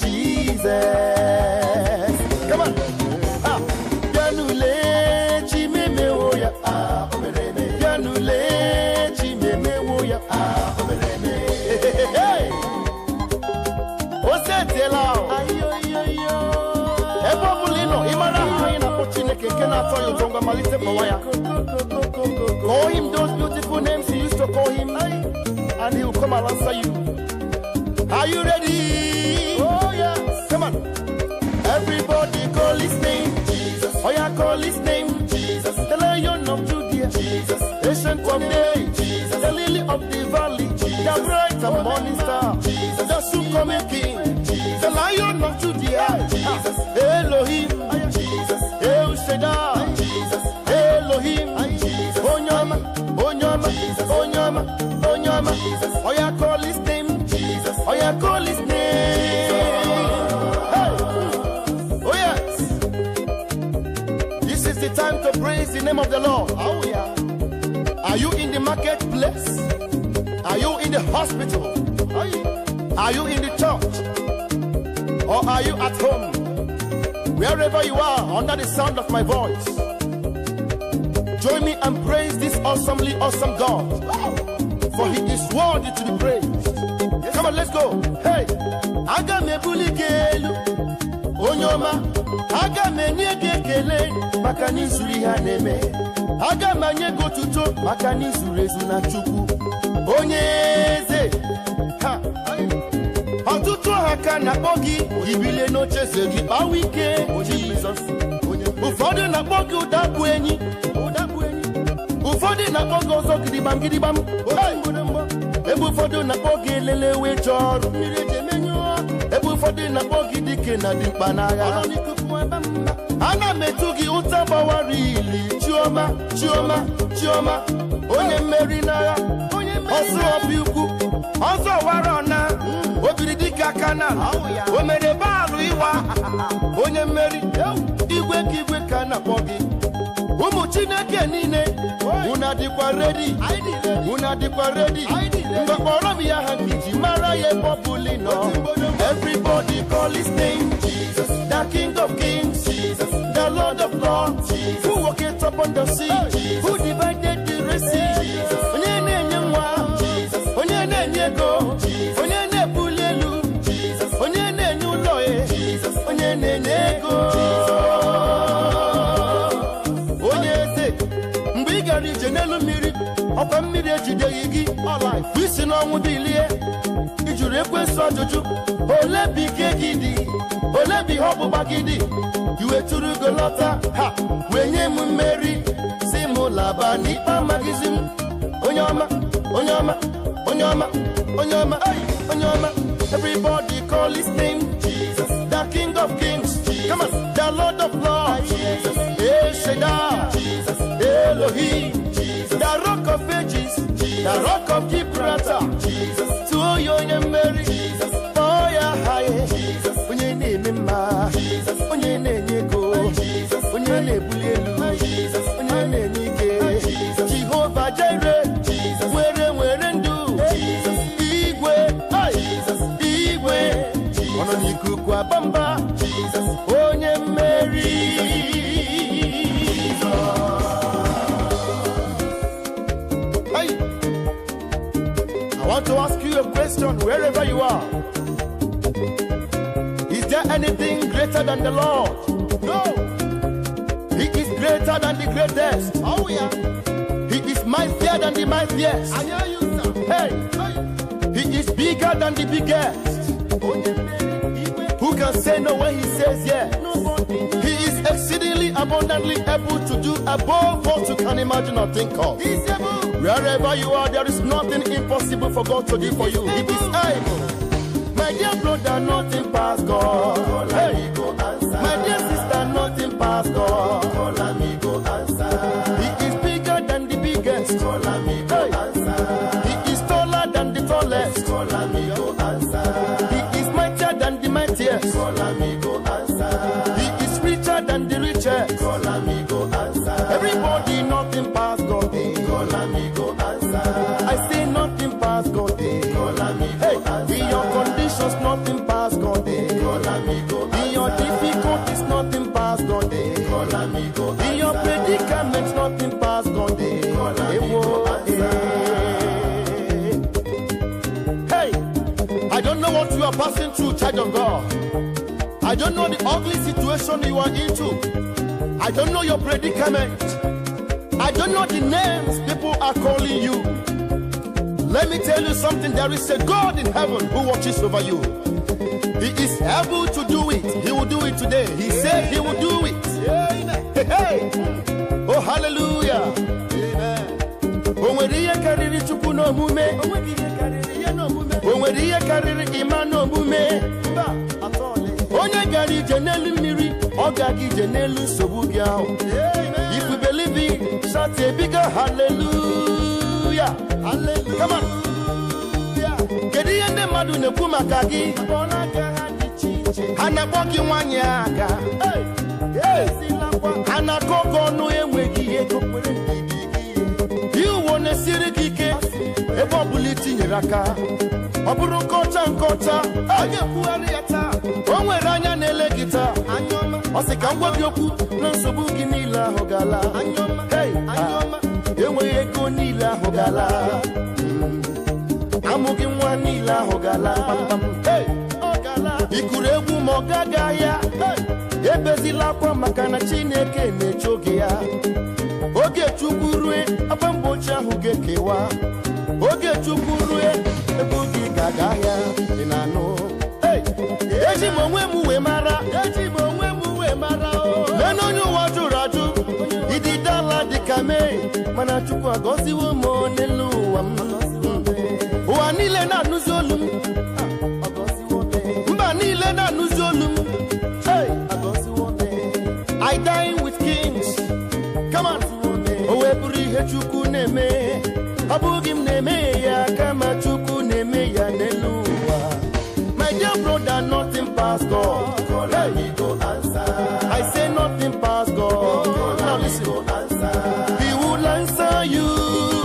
Jizọs, come on. Ah, bịanụ lee Chimemewo ya. Bịanụ lee Chimemewo ya. Hey! O setiela o. Ebe ọ bụla ị nọ, ị mara aha anyị na-akpọ Chineke nke na-atọ ya ụtọ, ngwa malite kpọwa ya. Call him those beautiful names you used to call him, and he will come and answer you. Are you ready? Oh yes. Come on. Everybody call his name. Jesus. Oh yeah, call his name. Jesus. The Lion of Judea. Jesus. Ancient of Days. Jesus. The Lily of the Valley. Jesus. The bright and morning star. Jesus. The soon coming King. Jesus. The Lion of Judea. Jesus. Elohim. Jesus. El Shaddai. Jesus. Elohim. Jesus. Onyama. Onyama. Jesus. Onyama. Onyama. Jesus. Oh yeah, call his name. Jesus. Oh yeah, call his name. Hey. Oh yes. This is the time to praise the name of the Lord. Oh yeah. Are you in the marketplace? Are you in the hospital? Are you in the church? Or are you at home? Wherever you are, under the sound of my voice, join me and praise this awesomely awesome God. For he is worthy to be praised. Come on, let's go. Hey, aga m ebuli gị elu, onye ọma. Aga m enye gị ekele maka na izuru ihe a na-eme. Aga m enye gị otuto maka na izuru ezu na Chukwu. Onye eze. Ha. Ọtụtụ ha ka na-akpọ gị ibilie n'ocheeze gị kpawa ike, Jizọs. Ụfọdụ na-akpọ gị ụda bụ enyi. Ụfọdụ na-akpọ gị ọzọ gidigbam gidigbam. Hey! Ebe ụfọdụ na-akpọ gị elele wee chọọ ọrụ, ebe ụfọdụ na-akpọ gị dike na dimkpa n'agha, ana m etu gị ụta gbawara ili. Chioma, chioma, chioma, onye mmeri n'agha, ọsọ ọbịa ukwu, ọzọ wara ọna obiri dịka aka na o mere baalụ ịwa, onye mmeri, igwe ka igwe ka a na-akpọ gị. Ụmụ Chineke niile, unu adịkwa ready? Unu adịkwa ready? Mgbe kpọrọ m ya ha nke iji mara ya ebe ọ bụla ị nọ. Everybody call his name. Jesus. The King of Kings. Jesus. The Lord of Lords. Jesus. Who walketh upon the sea. Jesus. Who divided the Red Sea. Jesus. Onye na-enye nwa. Jesus. Onye na-enye ego. Jesus. Onye na-ebuli elu. Jesus. Onye na-enye ụlọ e. Jesus. Onye na-enye ego. Onye eze, mgbe ị gara ije n'elu mmiri, ọkwa mmiri ejideghị gị. Isi n'ọnwụ bilie, ị jụrụ ekwensu ajụjụ, ole bụ ike gị dị, ole bụ ihe ọgbụgba gị dị? Iwe tụrụ go lọta ha wee nye m mmeri, si m laba n'ikpe amaghịzi m. Onye ọma, onye ọma, onye ọma, onye ọma, onye ọma. Everybody call his name. Jesus. The King of Kings. Jesus. Come on. The Lord of Lords. Jesus. El Shaddai. Jesus. Elohim. The Rock of Gibraltar. Jesus. Tụọ ya onye mmeri. Jesus. Kpọọ ya aha ya. Jesus. Onye na-eme mma. Jesus. Onye na-enye ego. Jesus. Onye na-ebuli elu. Jesus. Onye na-enye ike. Jesus. Jehova Jireh. Jesus. Were nwere ndụ. Jesus. Igwe. Hey. Jesus. Igwe. Ọ nọ n'ikuku abamba. Jesus. Onye mmeri. Hey. I want to ask you a question wherever you are. Is there anything greater than the Lord? No. He is greater than the greatest. Oh yeah. He is mightier than the mightiest. I hear you, sir. Hey, Hey. he is bigger than the biggest. Onye mmeri, igwe. Who can say no when he says yes? Nobody. He is exceedingly abundantly able to do above what you can imagine or think of. He's able. Wherever you are, there is nothing impossible for God to do for you. He is able. My dear brother, nothing past God. Call Hey. and he go answer. My dear sister, nothing past God. Call and he go answer. He is bigger than the biggest. Call and he go Hey. answer. He is taller than the tallest. Call and he go answer. He is mightier than the mightiest. Call and he go answer. He is richer than the richest. Call and he go answer. Everybody, nothing past God. Eh. Call and he go answer. I say nothing past God. Eh. Call and he Hey, go answer. in your conditions, nothing past God. Eh. Call and he go In your answer. difficulties, nothing past God. Eh. Call and he go In your answer. predicaments, nothing past God. Eh. Call and he Ewo, go answer. eh. Hey, I don't know what you are passing through, child of God. I don't know the ugly situation you are into. I don't know your predicament. I don't know the names people are calling you. Let me tell you something. There is a God in heaven who watches over you. He is able to do it. He will do it today. He said he will do it. Amen. Hey, hey. Oh, hallelujah. Amen. O nwere ihe karịrị Chukwu n'omume? O nweghị ihe karịrị ya n'omume. O nwere ihe karịrị ịma n'omume? Mba, atọọlị. Onye gara ije n'elu mmiri, ọ ga-aga ije n'elu nsogbu gị ahụ. Amen. If you believe it, shout a bigger hallelujah. Hallelujah. Come on. Kedu ihe ndị mmadụ na-ekwu maka gị? Akpọrọ aka ha dị iche iche. Ha na-akpọ gị nwanyị aga. Hey. Ezilakwa. Ha na-akọ gị ọnụ enweghị ego. Were ndidi gị. Ihe ụwa na-esiri gị ike ebe ọ bụla itinyere aka. Ọ bụrụ nkọcha nkọcha, A ga-ekwugharị ya taa. o nwere anya na-ele gị taa. Anya ọma. Ọ sị ka m gwa gị okwu na nsogbu gị niile ahụ gala. Anya ọma. Hey, Anya ọma. Enweghị ego niile ahụ gala. Amụghị nwa niile ahụ gala. Kpamkpam. Hey, Ọ gala. ikuru egwu ma ọ gaghị ahịa. Hey. Ebezila akwa maka na Chineke na-eche oge ya. Oge Chukwu rue, akwa mgbochi ahụ ga-ekewa. Oge Chukwu rue, ego gị ga-aga ahịa. Ị na-anụ? Hey, eji m onwe m wee mara. Eji m onwe m wee mara o. Lee onye ụwa jụrụ ajụ, ididala dịka mee, mana Chukwu agọziwo m n'elu ụwa m. Ụwa niile na-anụzi olu m, Ọ gọziwo m. mba niile na-anụzi olu m. Hey, Ọ gọziwo m. I dine with kings. Come on. O wee bụrụ ihe Chukwu na-eme, ọ bụghị m na-eme ya, kama Chukwu na-eme ya n'elu ụwa. My dear brother, nothing pass God. Call and he go answer. I say nothing pass God. Call Now and he listen. go answer. He will answer you.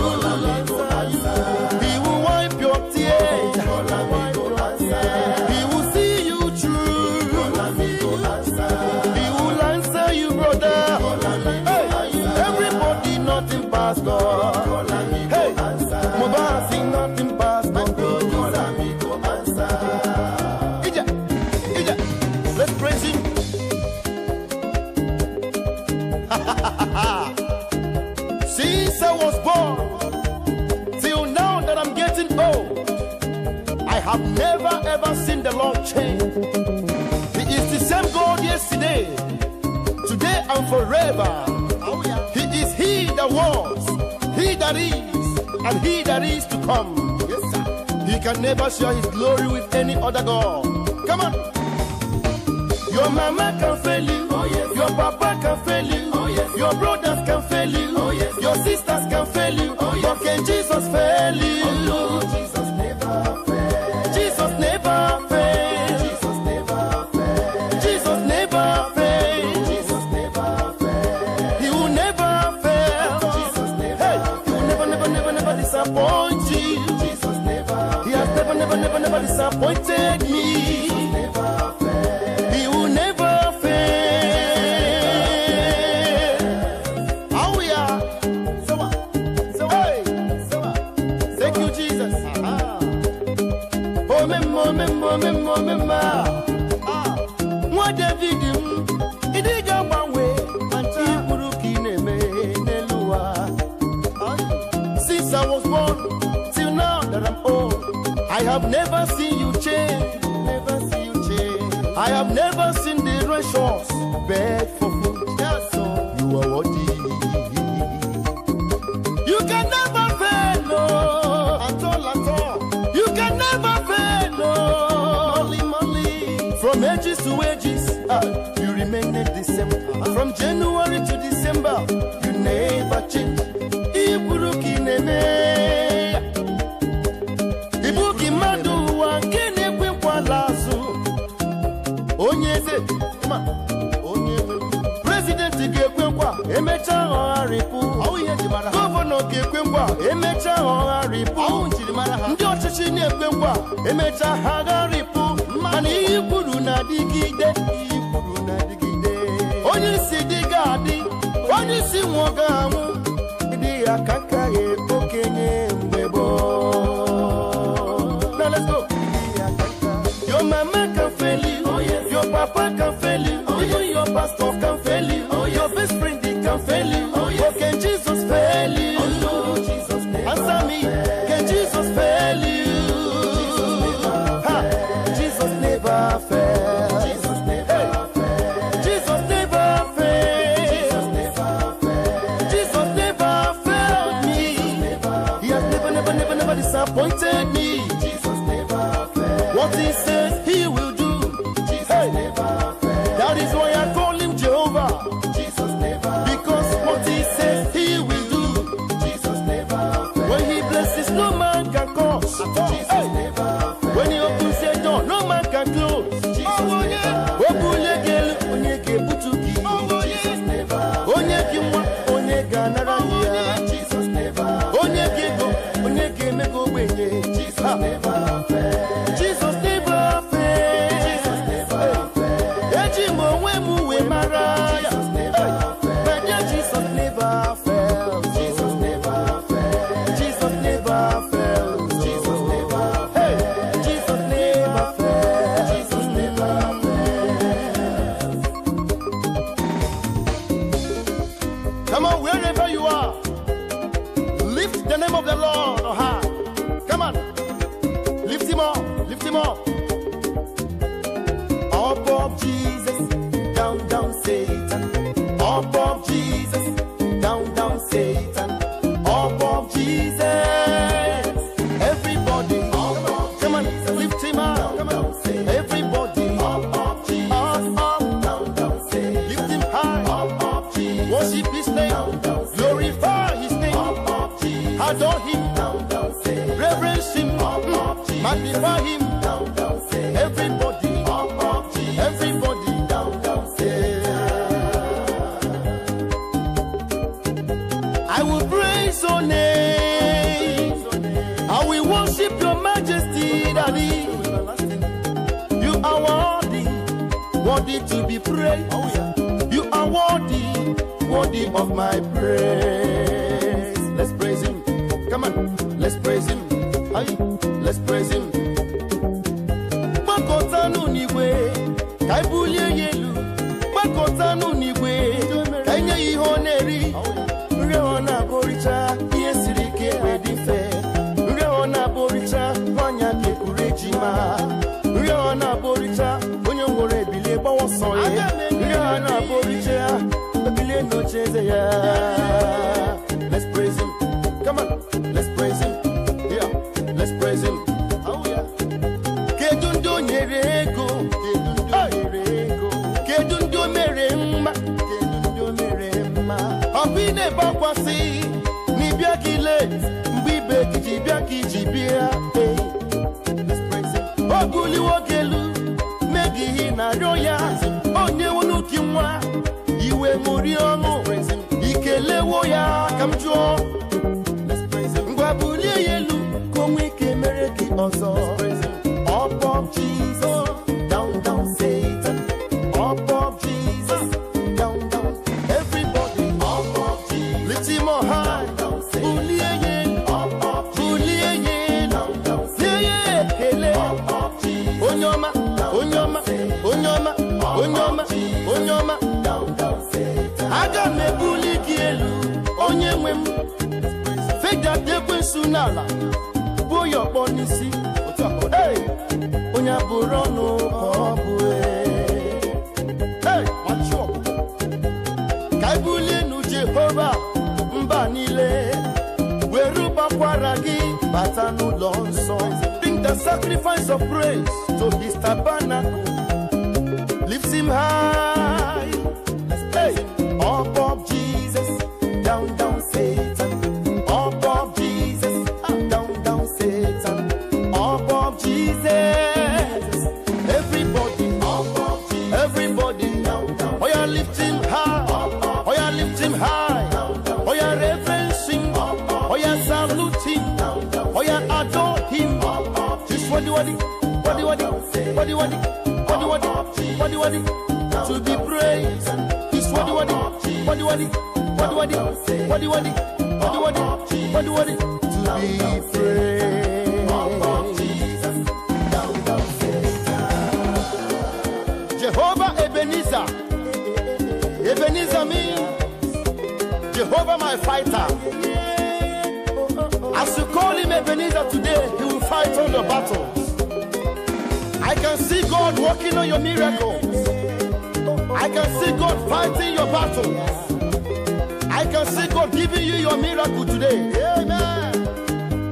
Call and he go answer. He will wipe your tears. Call and he go answer. He will see you through. Call and he go answer. He will answer you, brother. Call and he go Hey, answer. everybody, nothing pass God. Call and he go Hey, answer. Mubasi, nothing pass God. Call and he go answer. Ija, Ija, let's praise him. Since I was born till now that I'm getting old, I have never ever seen the Lord change. He is the same God yesterday, today, and forever. Oh yeah. He is he that was, he that is, and he that is to come. Yes, sir. He can never share his glory with any other God. Come on. Your mama can fail you. Oh, yes. Your papa can fail you. Oh, yes. Your brothers can fail you. Oh, yes. Your sisters can fail you. Oh, yes. But can Jesus fail you? Oh, no, Jesus never fails. Jesus never fails. Jesus never fails. Jesus never fails. Jesus never fails. He will never fail. Jesus never Hey, he will never, never, never, never disappoint you. Jesus never He has never, never, never, never disappointed me. never fails. He will never fail. How we are? So, so, hey, so, thank you, Jesus. Oh, me, oh, me, oh, me, oh, me, ma. Ah, nwa David m, ịdị ga-agbanwe ihe kwuru ka ị na-eme n'elu ụwa. Since I was born till now that I'm old, I have never seen you change. Never seen you change. I have never seen the righteous beg for food. Yes, so you are worthy. You can never fail, no. At all, at all. You can never fail, no. Molly, molly. From ages to ages, you remain the same. From January to December, you never change. Iburu ka ị na-eme. Ibu gị mmadụ ụwa nke na-ekwe nkwala azụ. Onye eze, ma, onye nwe. President ga-ekwe nkwa, emechaa ọgharịpụ. Governor ga-ekwe nkwa, emechaa ọgharịpụ. Ndị ọchịchị na-ekwe nkwa, emechaa ha gharịpụ. Mana ihe i kwuru na-adịgide, ihe i kwuru na-adịgide. Onye isi dị ga-adị, onye isi nwụọ ga-anwụ. Ịdị ya ka nka ya okenye mgbe gboo. Now let's go. Your mama can fail you, Oh, yes. your papa can fail you, Oh, even yes. your pastor can fail you, Oh, yes. your best friend he can fail you. Oh, yes. But can Jesus fail you? Oh, no, Jesus never Answer me, fails. can Jesus fail you? Ha! Jesus never fails. Jesus never fails. Jesus never fails. Jesus never fails. Jesus never failed me. He has never, never, never, never disappointed me. Jesus never fails. What he says he will do. Jesus Hey. never fails. That is why I call him Jehovah. Jesus never Because what he says he will do. Jesus never fails. When he blesses, no man can curse. Jesus Hey. never fails. When he opens a door, no man can close. Jesus never O bulie gị elu, onye ga-ebutu gị. Jesus never Onye gị nwa, onye ga-anara gị ya. Jesus never Onye gị ego, onye ga-eme gị ogbenye. Jesus Ha. never fails. Jesus never fails. Jesus never fails. Eji m onwe m wee mara ya. Jesus never fails. My dear Jesus never fails. Jesus never fails. Jesus never fails. Jesus never Hey, Jesus never fails. Jesus never fails. Come on, wherever you are, lift the name of the Lord on high. Come on, lift him up, lift him up. Up, up, Jesus, down, down, Satan. Up, up, Jesus, down, down, Satan. Up, up, Jesus. Everybody, Up, up, come on, Jesus. lift him up. Down, down, Satan. Everybody, Up, up, Jesus. up, up, Down, down, Satan. lift him high. Up, up, Jesus. Worship his name, Down, down, Satan. glorify his name, Up, up, Jesus. adore him, Down, down, Satan. reverence him, Up, up, Jesus. magnify him. Down, down, Satan. Everybody, Up, up, Jesus. everybody. Down, down, Satan. I will praise your name. I will worship your majesty, Daddy. You are worthy, worthy to be praised. You are worthy, worthy of my praise. Let's praise him. Come on, let's praise him. Aye, let's praise him. Gbakọtanụ n'igwe ka anyị bulie ya elu. Gbakọtanụ n'igwe ka anyị nye ya ihe ọ na-eri. Nri ọ na-abụrịcha ihe siri ike wee dị mfe. Nri ọ na-abụrịcha nwaanyị aka ekuru ejima. Nri ọ na-abụrịcha onye nwere ebilie gbawa ọsọ ya. Nri ọ na-abụrịcha ebilie n'oche eze ya. Let's praise him. Come on, let's praise him. Yeah, let's praise him. Oh yeah. Kedu ndị o nyere ego? Kedu ndị o nyere ego? Kedu ndị o mere mma? Kedu ndị o mere mma? na-ebe akwa sị na ịbịa gị late mgbe ibe gị ji bịa ka iji bịa. Hey. O buliwo gị elu mee gị ihe ị na-arịọ ya, onye nwenu gị nwa iwe ṅụrie ọṅụ, ikelewo ya ka m jụọ. Ngwa bulie ya elu ka o nwee ike mere gị ọzọ. Up up Jesus, down down Satan. Up up Jesus, down down. Everybody up up Jesus, lift him on high. Bulie ya elu, bulie ya elu, nye ya ekele. Onye ọma, onye ọma, onye ọma, onye ọma, onye ọma. Aga m ebuli gị elu, onye nwe m. Fedata ekwensu n'ala, gbuo ya ọkpọ n'isi. Hey! Onye abụrụ ọnụ ka ọ bụ ee. Hey! Ka e bulie nu Jehova mba niile, were ụbọakwara gị bata n'ụlọ nsọ. Bring the sacrifice of praise to his tabernacle. Lift him high. Hey! Up up Jesus, down down Satan. Up up Jesus, down down Satan. Up up Jesus. Everybody, up up Jesus. Everybody, down down. Oh yeah, lift him high. Oh yeah, lift him high. Oh yeah, reverence him. Oh yeah, salute him. Oh yeah, adore him. Just what do what what what what what what what what to be praised. He's what what what what what what what what what what what to be praised. Jehovah Ebenezer. Ebenezer means Jehovah my fighter. As you call him Ebenezer today, he will fight all the battles. I can see God working on your miracles. I can see God fighting your battles. I can see God giving you your miracle today. Amen.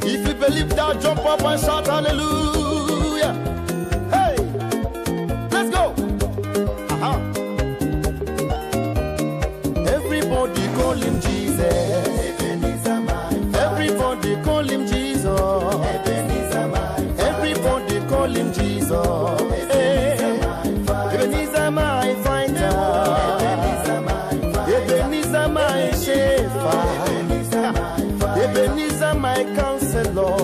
If you believe that, jump up and shout hallelujah. Hey, let's go. Aha. Everybody call him Jesus. Everybody call him Jesus. Everybody call him Jesus. Ebenezer my fighter. Ebenezer my shepherd. Ebenezer my counselor.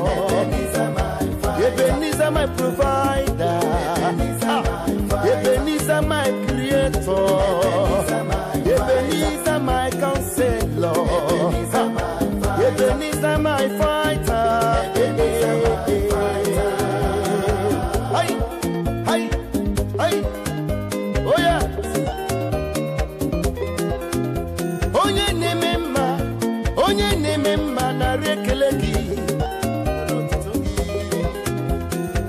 Ebenezer my provider. Ebenezer my creator. Ebenezer my counselor. Ebenezer my fighter. Hey, hey, hey. Oh yeah. Onye na-eme mma, onye na-eme mma nara ekele gị.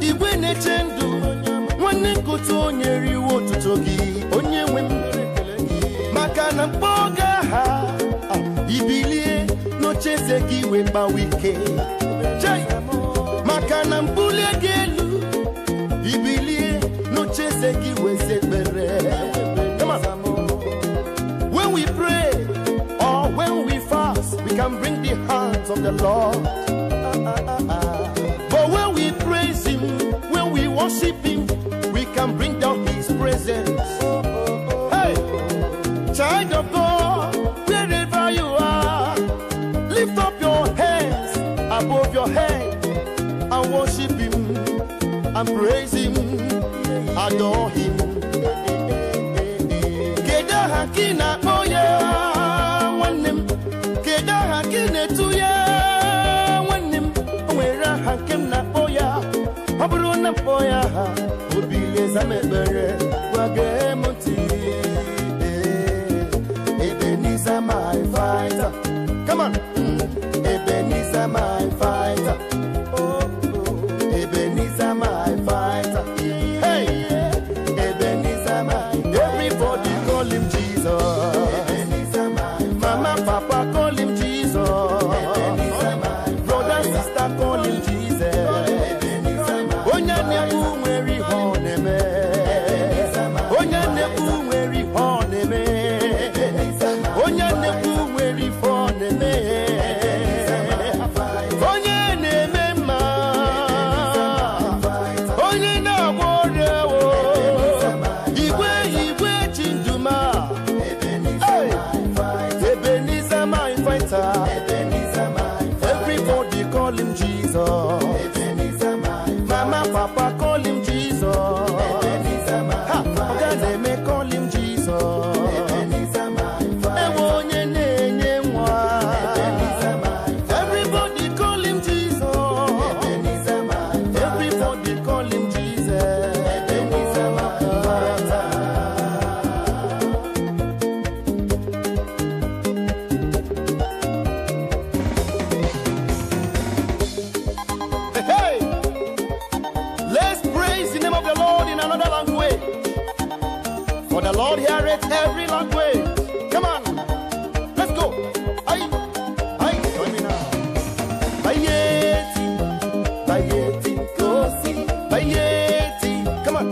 Igwe na-eche ndụ, nwanne nkụtụ onye riwe otuto gị, onye nwe m. Maka na mkpọ aha ibilie n'ocheeze gị wee gbawa ike. Chai! Maka na mbulie gị elu, ibilie n'ocheeze gị wee zaa ekpere. Come on. When we pray or when we fast, we can bring the hands of the Lord. But when we praise him, when we worship him, we can bring down his presence. Hey, child of God, wherever you are, lift up your hands above your head and worship him and praise him, adore him. Kedu aha ka ị na-akpọ ya nwanne m? Kedu aha ka ị na-etu ya nwanne m? O nwere aha nke m na-akpọ ya. Ọ bụrụ na m kpọọ ya aha, obi leza m ekpere, gwa gee m ntị. Ebenezer my fighter. Come on. Ebenezer my fighter. Oh, oh. Ebenezer my fighter. Hey, Ebenezer my. Everybody call him Jesus. Ebenezer my. Mama, papa call him Jesus. Ebenezer my. Brother, sister call him Jesus. Ebenezer my. Onye na-ekwu nwere ihe ọ na-eme. Onye na-ekwu nwere ihe ọ na-eme. Onye na-ekwu nwere ife ọ The Lord heareth every language. Come on, let's go. Aye, aye, join me now. Bayeti, Bayeti, Kosi, Bayeti, come on,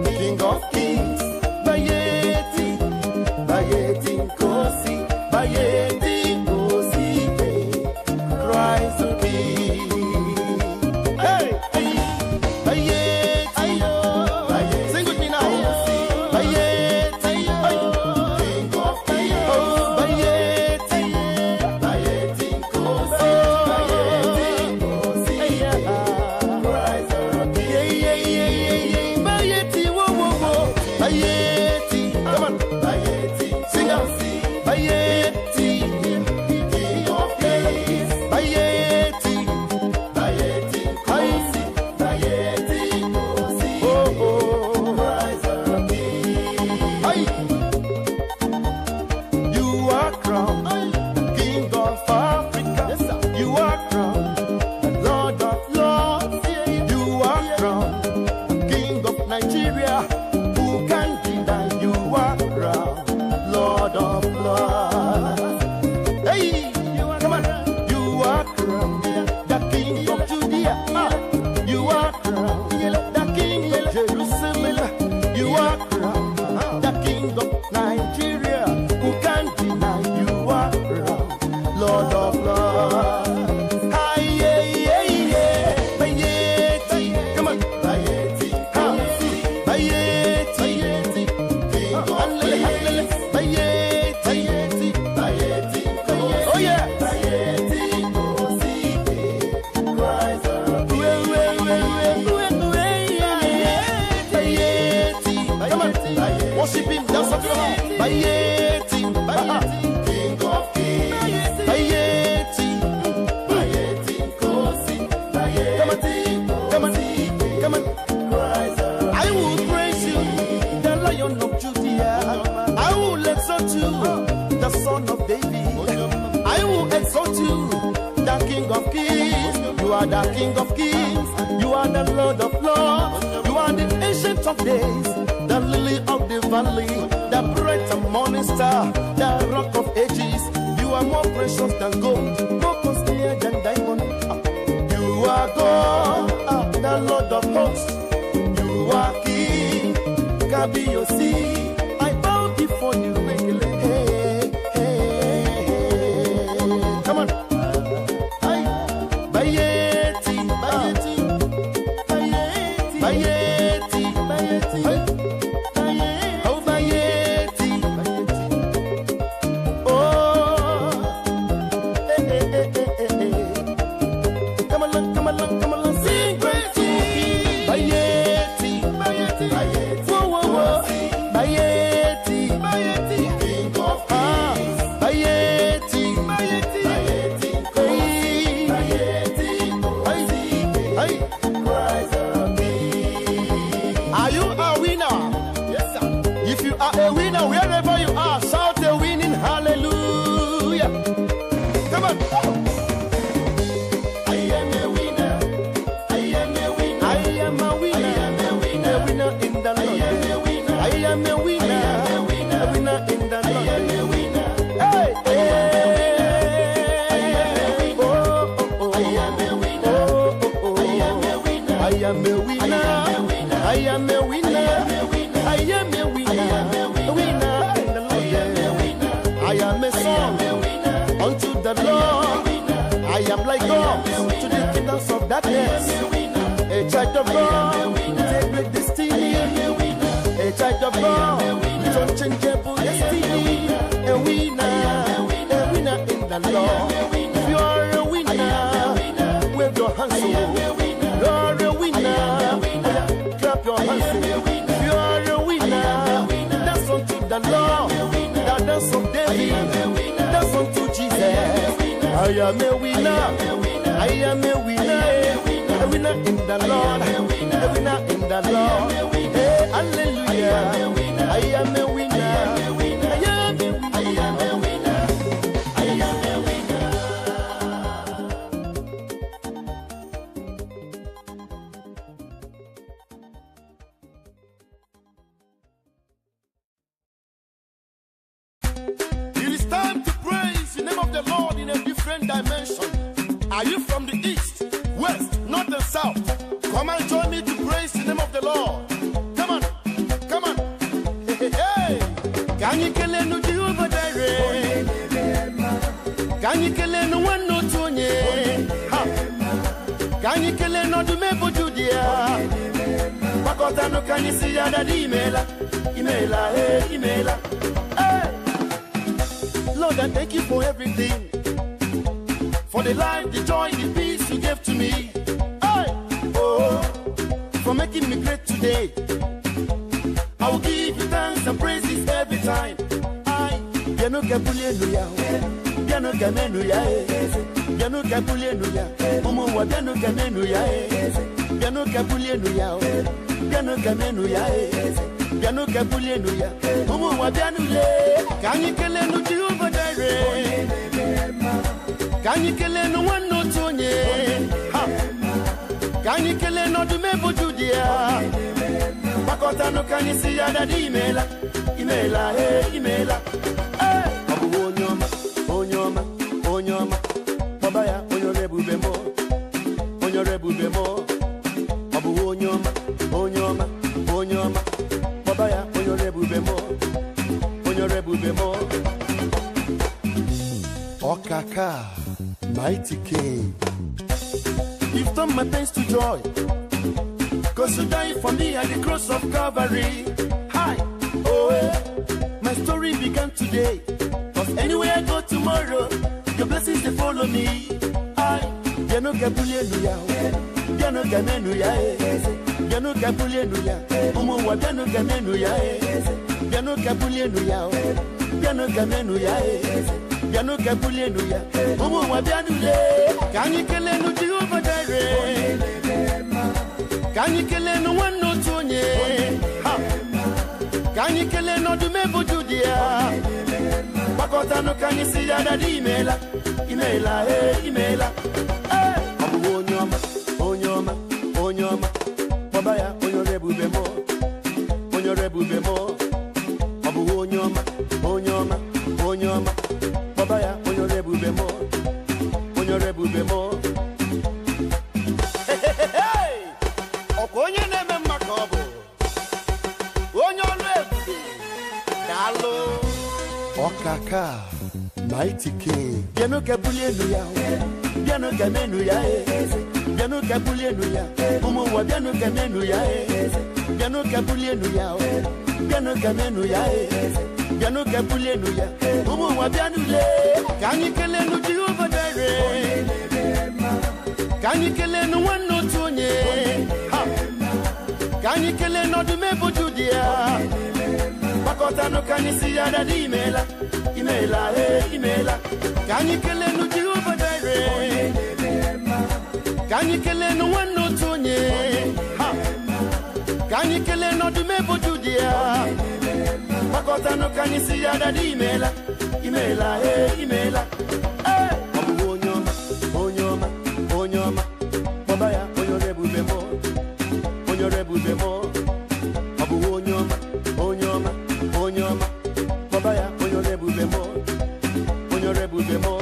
King of Kings. Bayeti, Bayeti, Kosi, Bayeti, Kosi, Christ the King. Hey, hey, Bayeti, sing with me now. Bayeti, King of Kings. Oh, Bayeti, Bayeti, Kosi, Bayeti, Kosi, Christ the King. Yeah, yeah, yeah, yeah, yeah. Bayeti, whoa, whoa, whoa. Bayeti, come on, Bayeti, sing out. Bayeti, King of Kings. Bayeti, Bayeti, Kosi, Bayeti, Kosi, oh, oh, Christ the King. Aye. You are crowned King of Africa. You are crowned Lord of Lords. You are crowned King of Nigeria. Who can deny you are crowned Lord of Lords? Hey, come on. You are crowned the King of Judea. You are crowned the King of Jerusalem. You are crowned the King of Nigeria. Who can deny you are crowned Lord of Lords? Hi, yeah, yeah, yeah. Bayeti, come on. Bayeti, Bayeti, King of Kings. Bayeti, Bayeti, oh yeah. Bayeti, Kosi, Christ the King. Come on, worship him, dance up your heart. Bayeti, King of Kings. Bayeti, Bayeti, Kosi, Bayeti, come on, come on, I will praise you, the Lion of Judea. I will exalt you, the Son of David. I will exalt you, the King of Kings. You are the King of Kings. You are the Lord of Lords. You are the Ancient of Days, the Lily of the Valley, the bright and morning star, the Rock of Ages. You are more precious than gold, more costlier than diamond. You are God, the Lord of hosts. You are King, Kabiyosi. I bow before you. Hey, hey, hey. Come on. Aye. Bayeti, Bayeti, Bayeti, Bayeti, Bayeti, oh Bayeti, Bayeti. Oh, hey, hey, hey, hey, hey. Come along, come along, come along, sing great to Bayeti, Bayeti, Bayeti, whoa, whoa, whoa, Bayeti, Bayeti, King of Kings, Bayeti, Bayeti, Bayeti, Bayeti, Bayeti, Christ the King. Are you a winner? Yes, sir. If you are a winner, wherever you are, shout a winning hallelujah. Come on. I am a winner. I am a winner. I am a winner. I am a winner. A winner in the Lord. I am a winner. I am a winner. I am a winner. A winner in the Lord. I am a winner. Hey, hey. Oh, oh, oh. I am a winner. Oh, oh, oh. I am a winner. I am a winner. I am a winner. I am a winner. A winner in the Lord. I am a winner. I am a son unto the Lord. I am like God to the kingdoms of darkness. A child of God, with a great destiny. A child of God, with unchangeable destiny. A winner in the Lord. If you are a winner, wave your hands. You are a winner, clap your hands. If you are a winner, dance unto the Lord. The dance of David, dance unto Jesus. I am a winner. I am a winner. A winner in the Lord. A winner in the Lord. Hey, hallelujah. I am a winner. I am a winner. I am a winner. different dimensions. Are you from the east, west, north, and south? Come and join me to praise the name of the Lord. Come on, come on. Hey, hey, hey. Ka anyị kelenu Jehova Jireh. Ka anyị kelenu nwanne otu onye. Ha. Ka anyị kelenu ọdụm ebo Judia. Gbakọtanụ ka anyị si ya, "Daddy, imela, imela, hey, imela." Hey. Lord, I thank you for everything. For the life, the joy, the peace you gave to me. Hey. Oh, for making me great today. I will give you thanks and praises every time. I bịanụ ka bulienu ya, bịanụ ka menu ya, eh. Bịanụ ka bulienu ya, ụmụ ụwa, bịanụ ka menu ya, eh. Bịanụ ka bulienu ya, bịanụ ka menu ya, eh. Bịanụ ka bulienu ya, ụmụ ụwa, bịanụ lee. Ka anyị kelenu Jehova Jireh. Ka anyị kelenu nwanne otu onye. Ha. Ka anyị kelenu ọdụm ebo Judia. Gbakọtanụ ka anyị si ya, "Daddy, imela, imela, he, imela." Ee, ọ bụ onye ọma, onye ọma, onye ọma. Kpọba ya onye ọrụ ebube mụ, onye ọrụ ebube mụ. Ọ bụ onye ọma, onye ọma, onye ọma. Kpọba ya onye ọrụ ebube mụ, onye ọrụ ebube mụ. Ọkaka, mighty King. You've turned my pains to joy. 'Cause you died for me at the cross of Calvary. Hi, oh, eh. My story began today. 'Cause anywhere I go tomorrow, your blessings, they follow me. I, bịanụ ka bulienu ya, bịanụ ka menu ya, eh. Bịanụ ka bulienu ya, ụmụ ụwa, bịanụ ka menu ya, eh. Bịanụ ka bulienu ya, bịanụ ka menu ya, eh. Bịanụ ka bulienu ya, ụmụ ụwa, bịanụ lee. Ka anyị kelenu Jehova Jireh. Ka anyị kelenu nwanne otu onye. Ha. Ka anyị kelenu ọdụm ebo Judia. Gbakọtanụ ka anyị si ya, "Daddy, imela, imela, he, imela." Ee, ọ bụ onye ọma, onye ọma, onye ọma. Kpọba ya onye ọrụ ebube mụ, onye ọrụ ebube mụ. Ọ bụ onye ọma, onye ọma, onye ọma. Kpọba ya onye ọrụ ebube mụ, onye ọrụ ebube mụ. Hey! Ọkwa onye na-eme mma ka ọ bụ onye ọlụ ebube. Daalụ, Ọkaka, mighty King. Bịanụ ka bulienu ya, bịanụ ka menu ya, eh. Bịanụ ka bulienu ya, ụmụ ụwa, bịanụ ka menu ya, eh. Bịanụ ka bulienu ya, bịanụ ka menu ya, eh. Bịanụ ka bulienu ya, ụmụ ụwa, bịanụ lee. Ka anyị kelenu Jehova Jireh. Ka anyị kelenu nwanne otu onye. Ha. Ka anyị kelenu ọdụm ebo Judia. Gbakọtanụ ka anyị si ya, "Daddy, imela, imela, he, imela." Ka anyị kelenu Jehova Jireh. Ka anyị kelenu nwanne otu onye. Ha. Ka anyị kelenu ọdụm ebo Judia. Gbakọtanụ ka anyị si ya, "Daddy, imela, imela, he, imela." Ee, ọ bụ onye ọma, onye ọma, onye ọma. Kpọba ya onye ọrụ ebube mụ, onye ọrụ ebube mụ. Ọ bụ onye ọma, onye ọma, onye ọma. Kpọba ya onye ọrụ ebube mụ, onye ọrụ ebube mụ.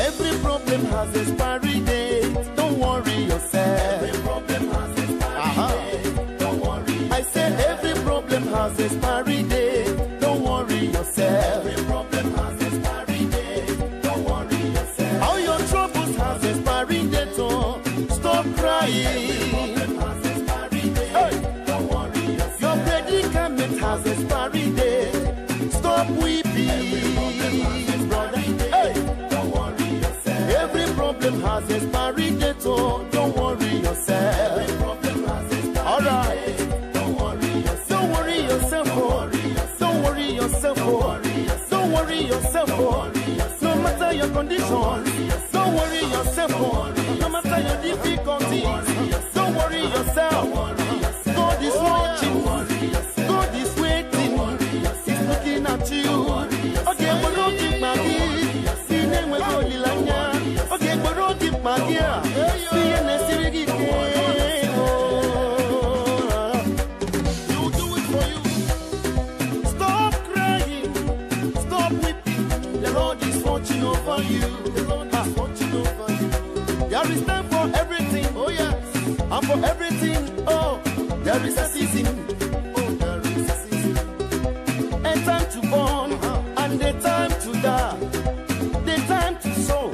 Every problem has expiry date. Don't worry yourself. Every problem has expiry date. Don't worry. I say every problem has expiry date. Don't worry yourself. Every problem has expiry date. Don't worry yourself. All your troubles has expiry date. Oh, stop crying. Every problem has expiry date. Hey. Don't worry yourself. Your predicament has expiry date. Stop weeping, brother. Hey. Don't worry yourself. Every problem has expiry date. Oh, don't worry yourself. Every problem has expiry All right. date. Don't worry yourself. Don't worry yourself. Oh. Don't worry yourself. Oh. Don't worry yourself. Oh. No matter your condition. Don't worry yourself. Oh. No matter your difficulties. Don't worry yourself. God is watching. God is waiting. He's looking at you. Oge gboro gị mkpa gị si na-enweghị olileanya. Oge gboro gị mkpa gị a si ihe na-esiri gị ike. Oh. He will do it for you. Stop crying. Stop weeping. The Lord is watching over you. season. Oh, there is a season. Oh, there is a season. A time to born and a time to die. The time to sow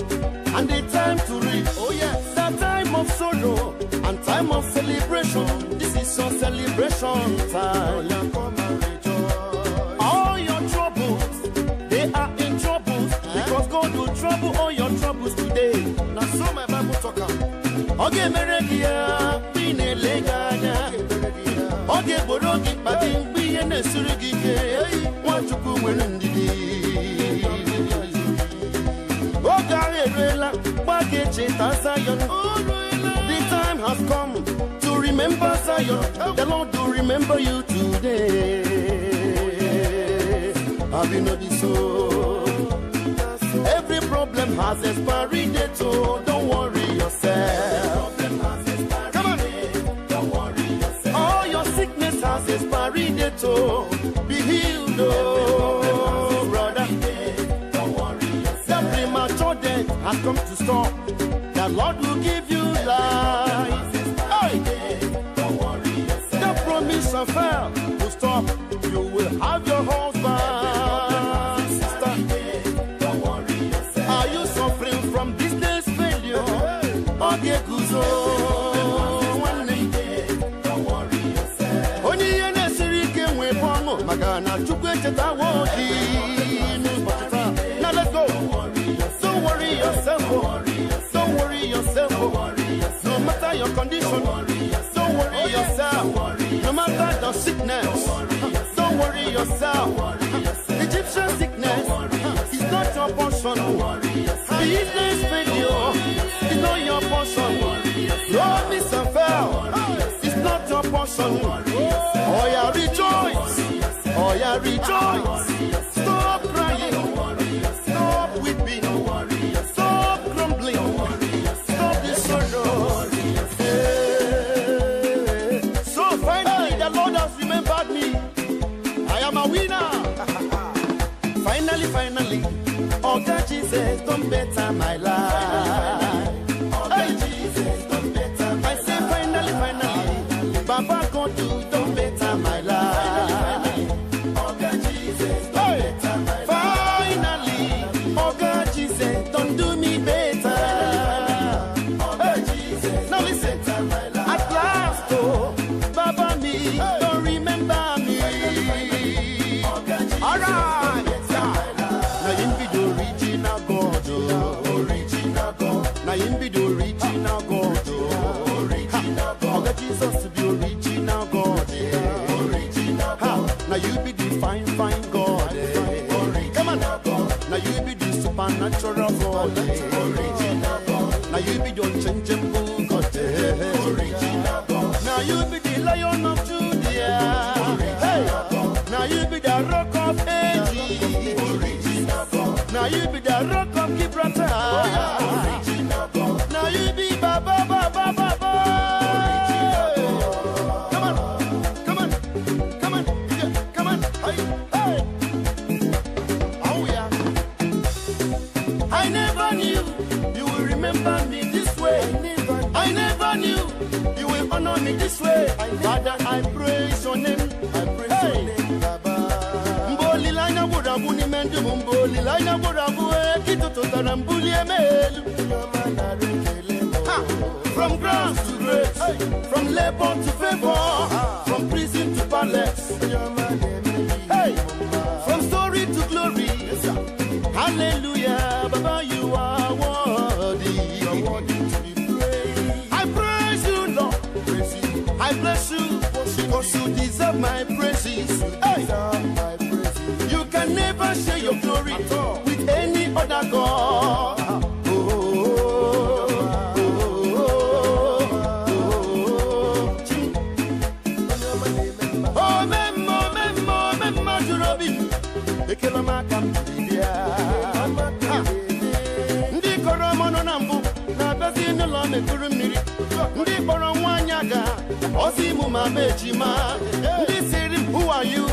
and the time to reap. Oh yes, the time of sorrow and time of celebration. This is your celebration time. Come and rejoice. All your troubles, they are in troubles because God will trouble all your troubles today. Na so my Bible talk am. Ọ ga-emere gị ya mgbe ị na-ele gị anya. Ọ ga-egboro gị mkpa gị mgbe ihe na-esiri gị ike. Nwachukwu nwere ndidi. Oge ahụ eruela mgbe a ga-echeta Zion. The time has come to remember Zion. The Lord will remember you today. Have you not so? Every problem has expiry date, so don't worry yourself. Come on. Don't worry yourself. All your sickness has expiry date, oh, be healed, oh, brother. Don't worry yourself. The premature death has come to stop. The Lord will give you life. Hey! Don't worry yourself. The promise of hell will stop. You will have your husband, sister. Don't worry yourself. Are you suffering from business failure? Okay, guzo. Nwanne. Don't worry yourself. Onye ihe na-esiri ike nwee ọṅụ maka na Chukwu echetawo gị n'ụbọchị taa. Now let's go. Don't worry yourself. Oh. Don't worry yourself. Oh. No matter your condition. Don't worry yourself. No matter the sickness. Don't worry yourself. Egyptian sickness is not your portion. Business failure is not your portion. Promise and fail is not your portion. Oh yeah, rejoice. Oh yeah, rejoice. Stop crying. Stop weeping. Stop grumbling. Stop the sorrow. Hey. So finally, the Lord has remembered me. I am a winner. Finally, finally, oh God Jesus, don better my life. Oga Jesus don better my I say finally, finally, Baba God, you don better my life. Oga Jesus don Hey. better my life. Finally, oh God Jesus, don do me better. Oga Jesus Now listen, better my life. at last, oh, Baba me, don remember me. Oga Jesus All right, better my life. now him be the original God, oh. Original God, Now him be the original God, oh. original God, Oga Jesus be original God, yeah. original Ha, God, now you be the fine, fine God, eh. Come on, original God, now you be the supernatural God, eh. original God, Now you be the unchangeable God, eh. original God, Now you be the Lion of Judah, hey. Now you be the Rock of Ages. original God, Now you be the Rock of Gibraltar. original God, Now you be Baba Baba Baba. Come on, come on, come on, yeah, come on, hey, hey. Oh yeah. I never knew you will remember me this way. I never knew you will honor me this way. Father, I praise your name. I praise Hey. your name, Baba. Mgbe olileanya gwụrụ agwụ n'ime ndụ m, mgbe olileanya gwụrụ agwụ, ịtụtụtara mbuli eme elu. Chioma nara ekele m. Ha! From grass to grace, from labor to favor, from prison to palace, Chioma na-eme ihe hey, mma. from story to glory. Hallelujah, Baba, you are worthy. You are worthy to be praised. I praise you, Lord. Praise you, I bless you because you deserve my praises. Hey, deserve my praises. you can never share your glory At all. with any other God. Oh, oh, oh, oh, oh. Chim. Onye ọma na-eme mma. Omemma, omemma, omemma juru obi m. Ekele m aka m jiri bịa. Ha. Ndị kọrọ m ọnụ na mbụ na-abịazi n'ụlọ m ekuru mmiri. Ndị kpọrọ nwaanyị aga ọsị mụ ma m ejima. Ndị sịrị m who are you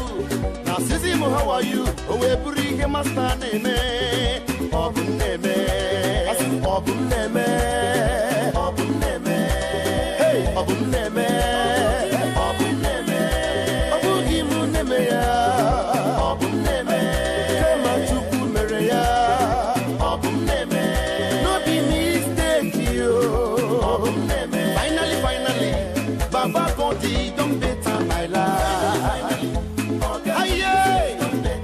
na asịsị m how are you, o wee bụrụ ihe master na-eme. Ọ bụ m na-eme. Asị m, ọ bụ m na-eme. Ọ bụ m na-eme. Hey, ọ bụ m na-eme. Daddy don better my life. Aye,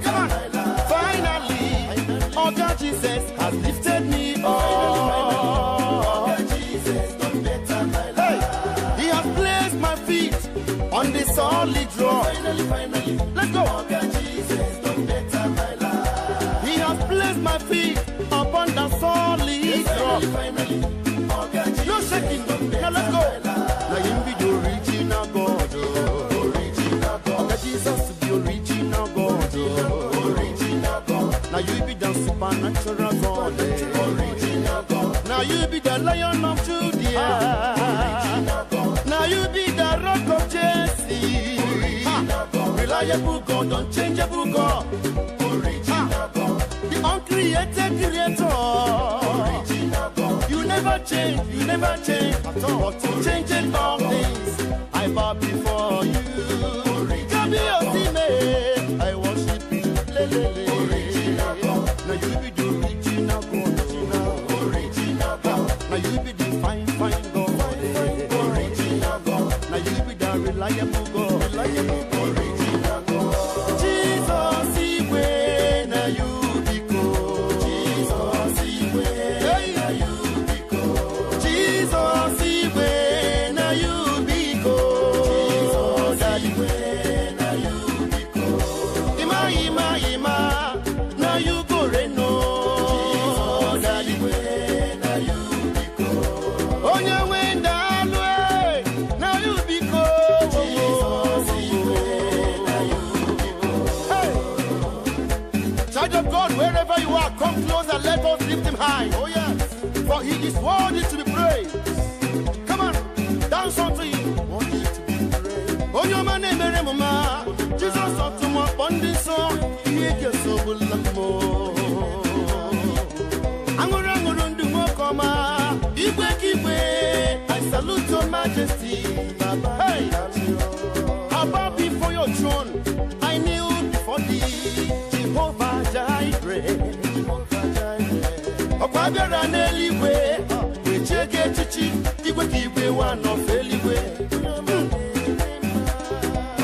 come on. Finally, Oga Jesus has lifted me up. Hey, he has placed my feet on the solid rock. Let's go. He has placed my feet upon the solid rock. No shaking. Now let's go. Now him be the original God. Oh. Oga Jesus be original God. Oh. Now you be the supernatural God. Eh. Now you be the Lion of Judah. Now you be the Rock of Jesse. Ha. Reliable God, unchangeable God. Ha. The uncreated creator. You never change, you never change. But you change all things. I bow before you. Kábíyèsí mi, I worship you. Lelele. Now you be the original God. Now you be the fine, fine God. Now you be the reliable God. Jesus, Igwe, na you biko. Hey. Jesus, Igwe, na you biko. Daddy. Ima, ima, ima, na you go reign, oh, Daddy. Onye nwe ndalụ, eh, na you biko. Hey. Child of God, wherever you are, come close and let us lift him high. Oh, yes. For he is worthy to be praised. Come on, dance unto him. Worthy to be praised. Onye ọma na-emere m mma, Jizọs ọtụmọkpọ ndị nsọ, ihe ga-esogbula m o. Aṅụrụ aṅụrụ ndụ nwoke ọma, igwe ka igwe, I salute your majesty. Hey! I bow before your throne, I kneel before thee, Jehovah Jireh. Ọkwa bịara n'eluigwe, wee chie gị echichi, igwe ka igwe wa nọfe eluigwe.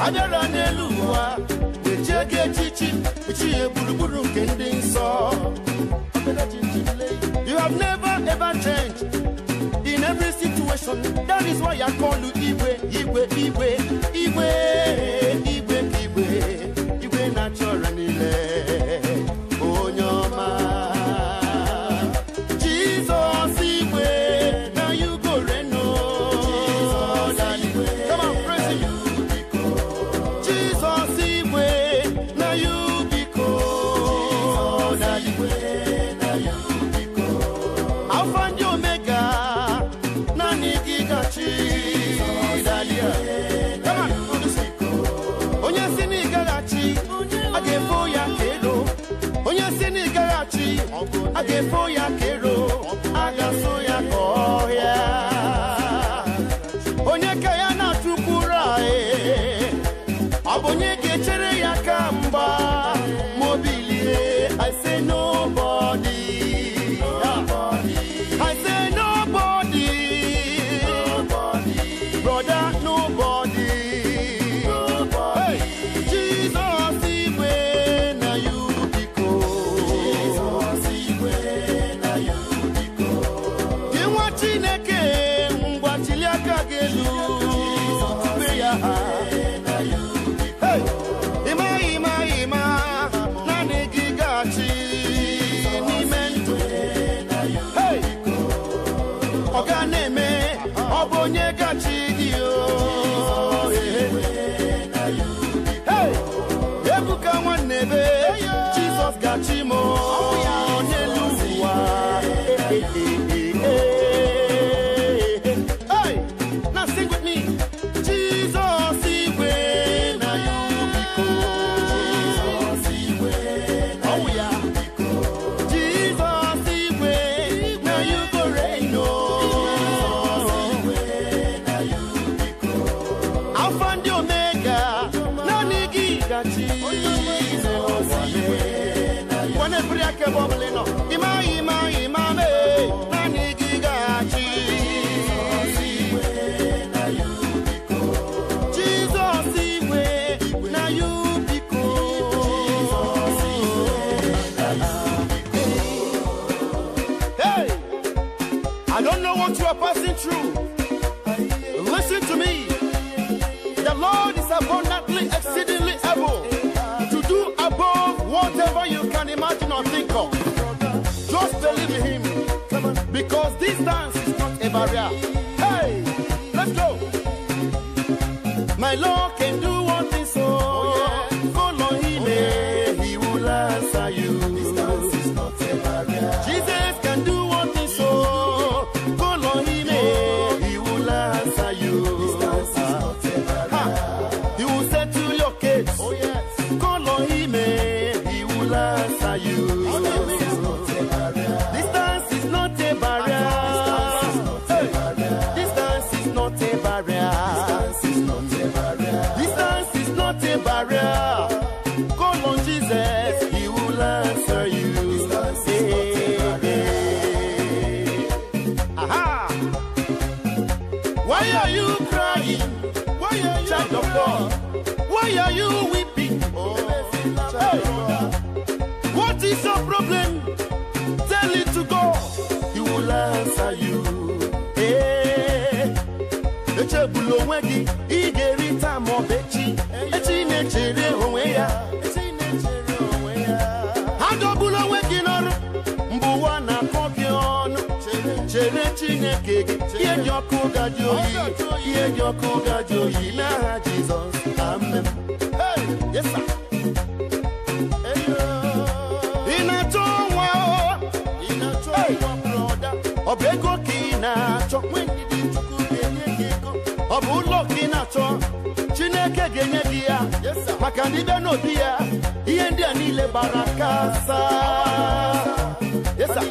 Abịara n'elu ụwa, wee chie gị echichi, ichie gburugburu nke ndị nsọ. You have never ever changed in every situation. That is why I call you Igwe, Igwe, Igwe, Igwe, Igwe, Igwe, Igwe natural niile. Onye ọma. Jesus Igwe, now you go reign, oh, Daddy. Come on, praise him. Jesus Igwe, now you biko, Daddy. Alpha and Omega, naanị gị gachi, Daddy. Come on, onye si na ị gaghachi, a ga-efo ya ka ero. Onye si na ị gaghachi, a ga-efo ya ka ero. A ga-asụ ya ka ọhịa. Onye ka ya na-atụkwuru anyị, ọ bụ onye ga-echere ya ka mgba ma o bilie? I say nobody. I say nobody. Brother, nobody. Hey, Jesus Igwe, na you biko. Gị nwa Chineke, ngwa chili aka gị elu tube ya. Hey, ịma ịma ịma, naanị gị gachi n'ime ndụ. Hey, ọ ga na-eme, ọ bụ onye gachi gị o. Hey, Ebuka nwanne be, Jizọs gachi m n'elu ụwa. Hey, now sing with me. Jesus Igwe, na you biko. Oh yeah. Jesus Igwe, na you go reign, oh. Alpha and Omega, naanị gị gachi. Nwanne buru ya ka ebe ọbụla ị nọ. Ịma ịma ịma mee, naanị gị gachi. you are passing through, listen to me. The Lord is abundantly, exceedingly able to do above whatever you can imagine or think of. Just believe in Him, because distance is not a barrier. Hey, let's go. My Lord can do one thing, so call on Him, He will answer you. Distance is not a barrier. Jesus can do one thing, so call on Him, He will answer you. Distance is not a barrier. He will settle your case. Oh yes. Call on Him, He will answer you. Distance is not a barrier. Distance is not a barrier. Hey. Distance is not a barrier. Distance is not a barrier. Distance is not a barrier. Distance is not a barrier. Call on Jesus, He will answer you. Distance is not a barrier. Aha! Why are you crying? Why are you, child of God? Why are you weeping? Hey. What is your problem? Tell it to God. He will answer you. Hey. Echegbula onwe gị, ị ga-eri taa ma ọ bụ echi. Echi na-echere onwe ya. Adọgbula onwe gị n'ọrụ mgbe ụwa na-akọ gị ọnụ. Chere Chineke gị, ihe dị ọkụ gaji oyi, ihe dị ọkụ gaji oyi n'aha Jizọs. Amen. Hey, yes, sir. Ị na-achọ nwa o? Hey. Ọ bụ ego ka ị na-achọ? Ọ bụ ụlọ ka ị na-achọ? Chineke ga-enye gị ya, maka na ịbịa n'obi ya, ihe ndị a niile gbara kasa. Yes, sir.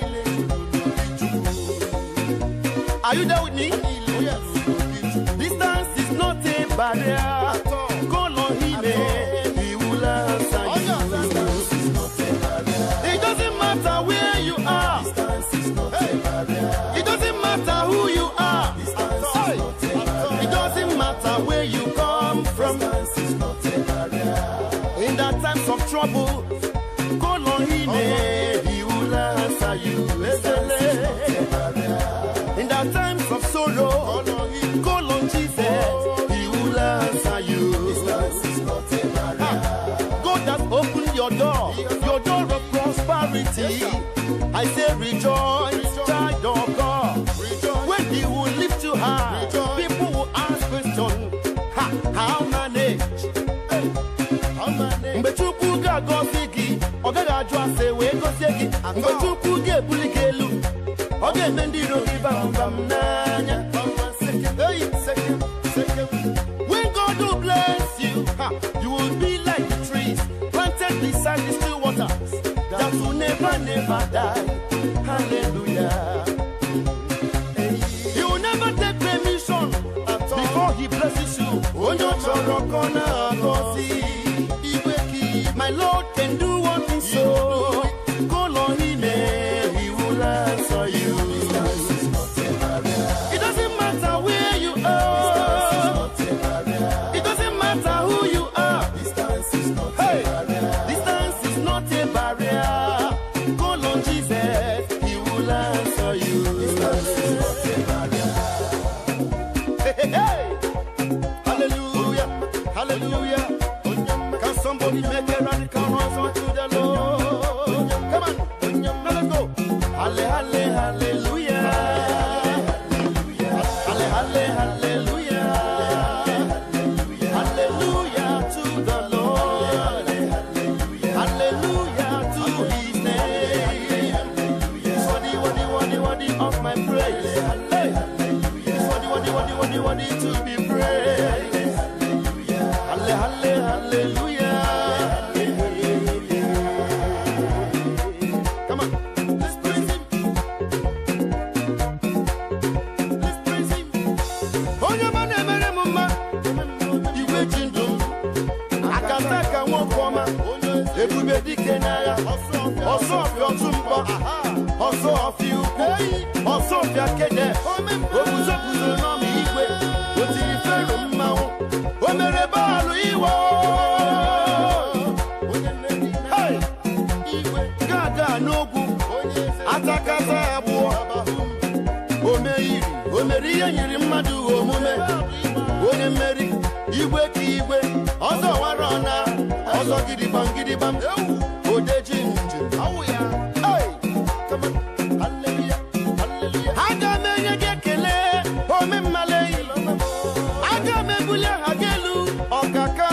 Are you there with me? Distance is not a barrier. Call on Him, He will answer you. Distance is not a barrier. It doesn't matter where you are. Distance is not a barrier. It doesn't matter who you are. Distance is not a barrier. It doesn't matter where you come from. Distance is not a barrier. In the times of trouble, call on Him, He will answer you. Distance is not a barrier. In the times of sorrow, call on Jesus, He will answer you. Distance is not a barrier. God has opened your door of prosperity. I say rejoice, child of God. When He will lift you high, people will ask questions. Ha, how manage? Mgbe Chukwu ga-agọzi gị, ọ gaghị ajụ ase wee gọzie gị. Mgbe Chukwu ga-ebuli gị elu, ọ ga-eme ndị iro gị bambam n'anya. When God will bless you, ha, you will be like the trees planted beside the still waters that will never, never die. Hallelujah. He will never take permission before He blesses you. Onye ọ chọrọ ka ọ na-agọzi. My Lord can do one thing, so call on Him, He will answer you. Distance is not a barrier. It doesn't matter where you Distance is are. not a barrier. It doesn't matter who you are. Distance is not Hey. a barrier. Distance is not a barrier. Call on Jesus, He will answer you. Distance is not a barrier. Hey, hey, hey. Hallelujah, hallelujah. Can somebody make a radical noise unto the Lord? Come on, now let's go. Halle, halle, hallelujah. Halle, halle, hallelujah. Hallelujah to the Lord. Hallelujah to His name. He's worthy, worthy, worthy, worthy of my praise. Hey. He's worthy, worthy, worthy, worthy, worthy to be praised. Halle, halle, hallelujah. Come on, let's praise Him. Let's praise Him. Onye ọma na-emere m mma, igwe ji ndụ m, akata ka nwoke ọma, ebube dike n'agha, ọsọ ọfịa ọtụ mkpọ, ọsọ ọfịa ukwu, ọsọ ọfịa kede, oguzoguzo n'ọma igwe, o tiri Fero mmanwụ, o mere baalụ iwe. Hey! Gaga n'ogwu, atakata abụọ, o meghiri Ihe nyere mmadụ omume. Onye mmeri, igwe ka igwe, ọzọ wara ọna, ọzọ gidigbam gidigbam, odeji njem. Hey! Come on. Hallelujah, hallelujah. Aga m enye gị ekele, ome mmale. Aga m ebuli aha gị elu, ọkaka.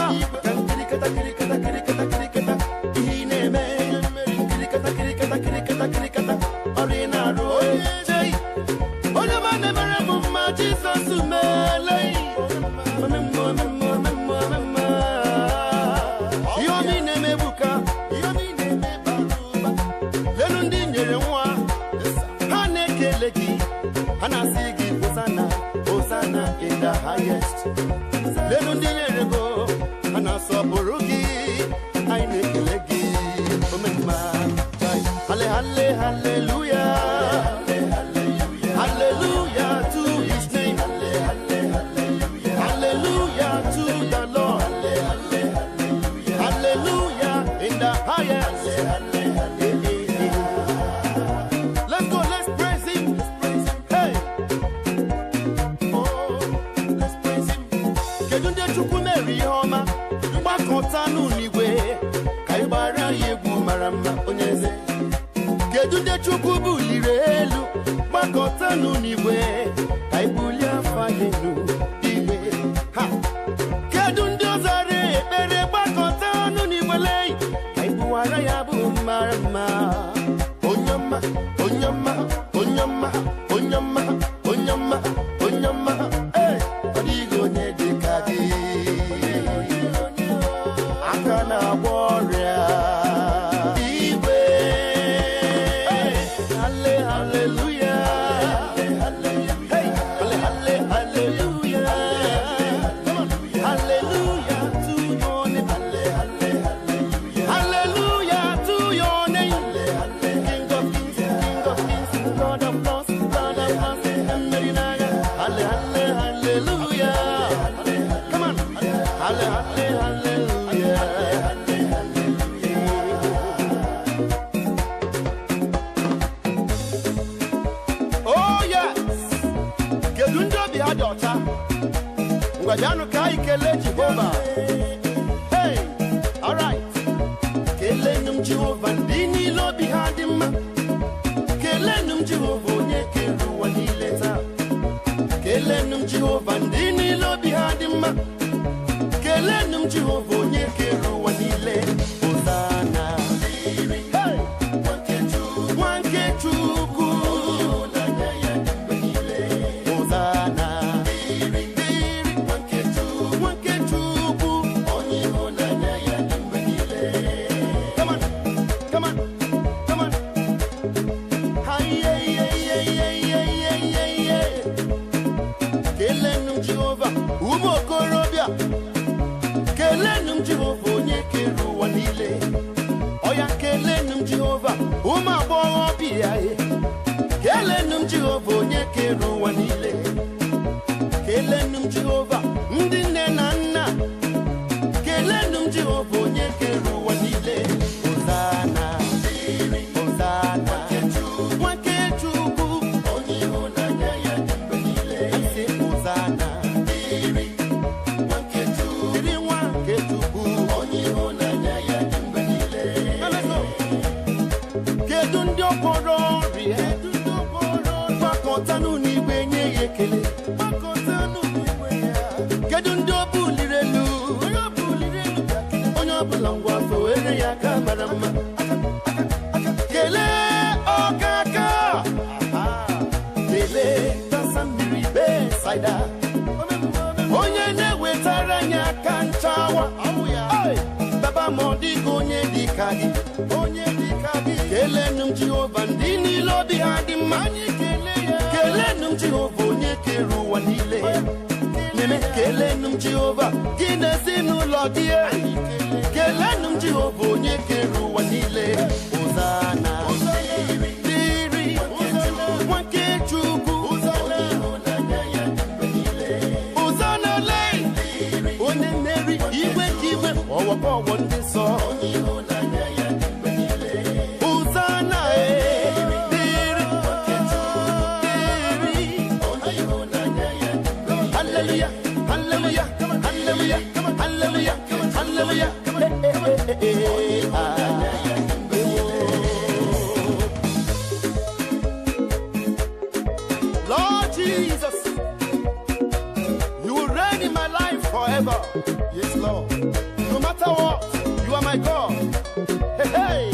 Kirikata, kirikata, kirikata, kirikata. Ihe ị na-eme. Kirikata, kirikata, kirikata, kirikata. Ọrụ ị na-arụ. Chei. Onye ọma na-emere m mma, Jizọs meele. Ome mma, ome mma, ome mma, ome mma. Ihe ọma ị na-eme ebuka. Ihe ọma ị na-eme bara ụba. Lelu ndị nyere nwa, ha na-ekele gị, ha na-asị gị hosana, hosana in the highest. Lelu ndị nyere go, ha na-asọpụrụ gị, anyị na-ekele gị, omemma. Halle, halle, hallelujah. Hallelujah to his name. Hallelujah to the Lord. Hallelujah in the highest. Let's go, let's praise him. Hey. Oh, let's praise him. Kedu ndị Chukwu mere ihe ọma? Mgbakọta n'igwe ka ị gbara ya egwu mara mma, onye eze. Kedu ndị Chukwu buliri elu? Gbakọta n'igwe ka ị bulie afa ya elu igwe. Ha! Kedu ndị ọ zara ekpere? Gbakọta n'igwe lei ka ị buwara ya bụ mara mma. Onye ọma, onye ọma, onye ọma, onye ọma, onye ọma, onye ọma. Ee, ọ dịghị onye dị ka gị. Aka na-agwọ ọrịa. Igwe. Halle, hallelujah. Hey, halle, halle, hallelujah. Come on. Hallelujah to your name. Hallelujah to your name. King of kings, King of kings, Lord of lords, Lord of lords. Halle, halle, hallelujah. Come on. Halle, halle, hallelujah. Oh yes. Kedu ndị obi ha dị ọcha? Ngwa bịanụ ka anyị kelee Jehova. Hey, all right. Kelenu m Jehova, ndị niile obi ha dị mma. Kelenu m Jehova, onye kere ụwa niile taa. Kelenu m Jehova, ndị niile obi ha dị mma. Kelenu m Jehova, onye kere ụwa niile. Hosana. Hey! Nwa nke Chukwu. Hosana. Dịrị nwa nke Chukwu. Come on, come on, come on. Hi, yeah, yeah, yeah, yeah, yeah, yeah, yeah, yeah. Kelenu m Jehova, ụmụ okorobịa. Kelenu m Jehova, onye kere ụwa niile. Ọya, kelenu m Jehova, ụmụ agbọghọbịa e. Kelenu m Jehova, onye kere ụwa niile. Kelenu m Jehova, ndị nne na nna. Kelenu m Jehova, onye kere ụwa niile. Hosana, Hosana, nwa nke Chukwu. I say Hosana, dịrị nwa nke Chukwu. Now let's go. Kedu ndị ọkpọrọ ọrịa? Gbakọtanụ n'igwe nye ya ekele. Kedu ndị o buliri elu? Onye ọbụla ngwa fewere ya aka mara mma. Kelee ọkaka. Kelee tasa mmiri Betsaida. Onye na-ewetara anyị aka nchawa. Hey! Baba ma ọ dịghị onye dị ka gị. Onye dị ka gị. Kelenu m Jehova, ndị niile obi ha dị mma. Kelenu m Jehova, onye kere ụwa niile. Neme kelenu m Jehova, gị na ezinụlọ gị. Kelenu m Jehova, onye kere ụwa niile. Hosana. Dịrị nwa nke Chukwu. Hosana lee. Onye mmeri, igwe ka igwe, ọwọkọ ọwọ ndị nsọ. Hosana e, dịrị, dịrị. Hallelujah, hallelujah. Hey, hey, hey, hey, ah. Lord Jesus, you will reign in my life forever. Yes, Lord. No matter what, you are my God. Hey, hey.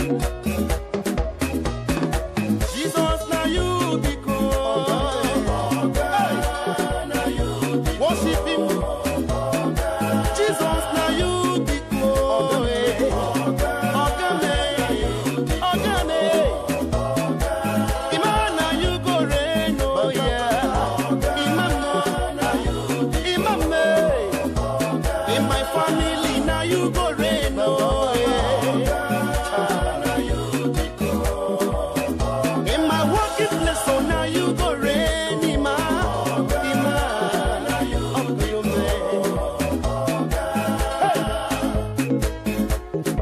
Jesus, now you be God. Hey. Worship him. Jesus, now you be God. Oga me. Oga me. Ima na you go reign, oh yeah. Imam, Imam, eh. In my family now you go reign, oh yeah. In my working place, oh now you go reign, Ima, Ima, Hey.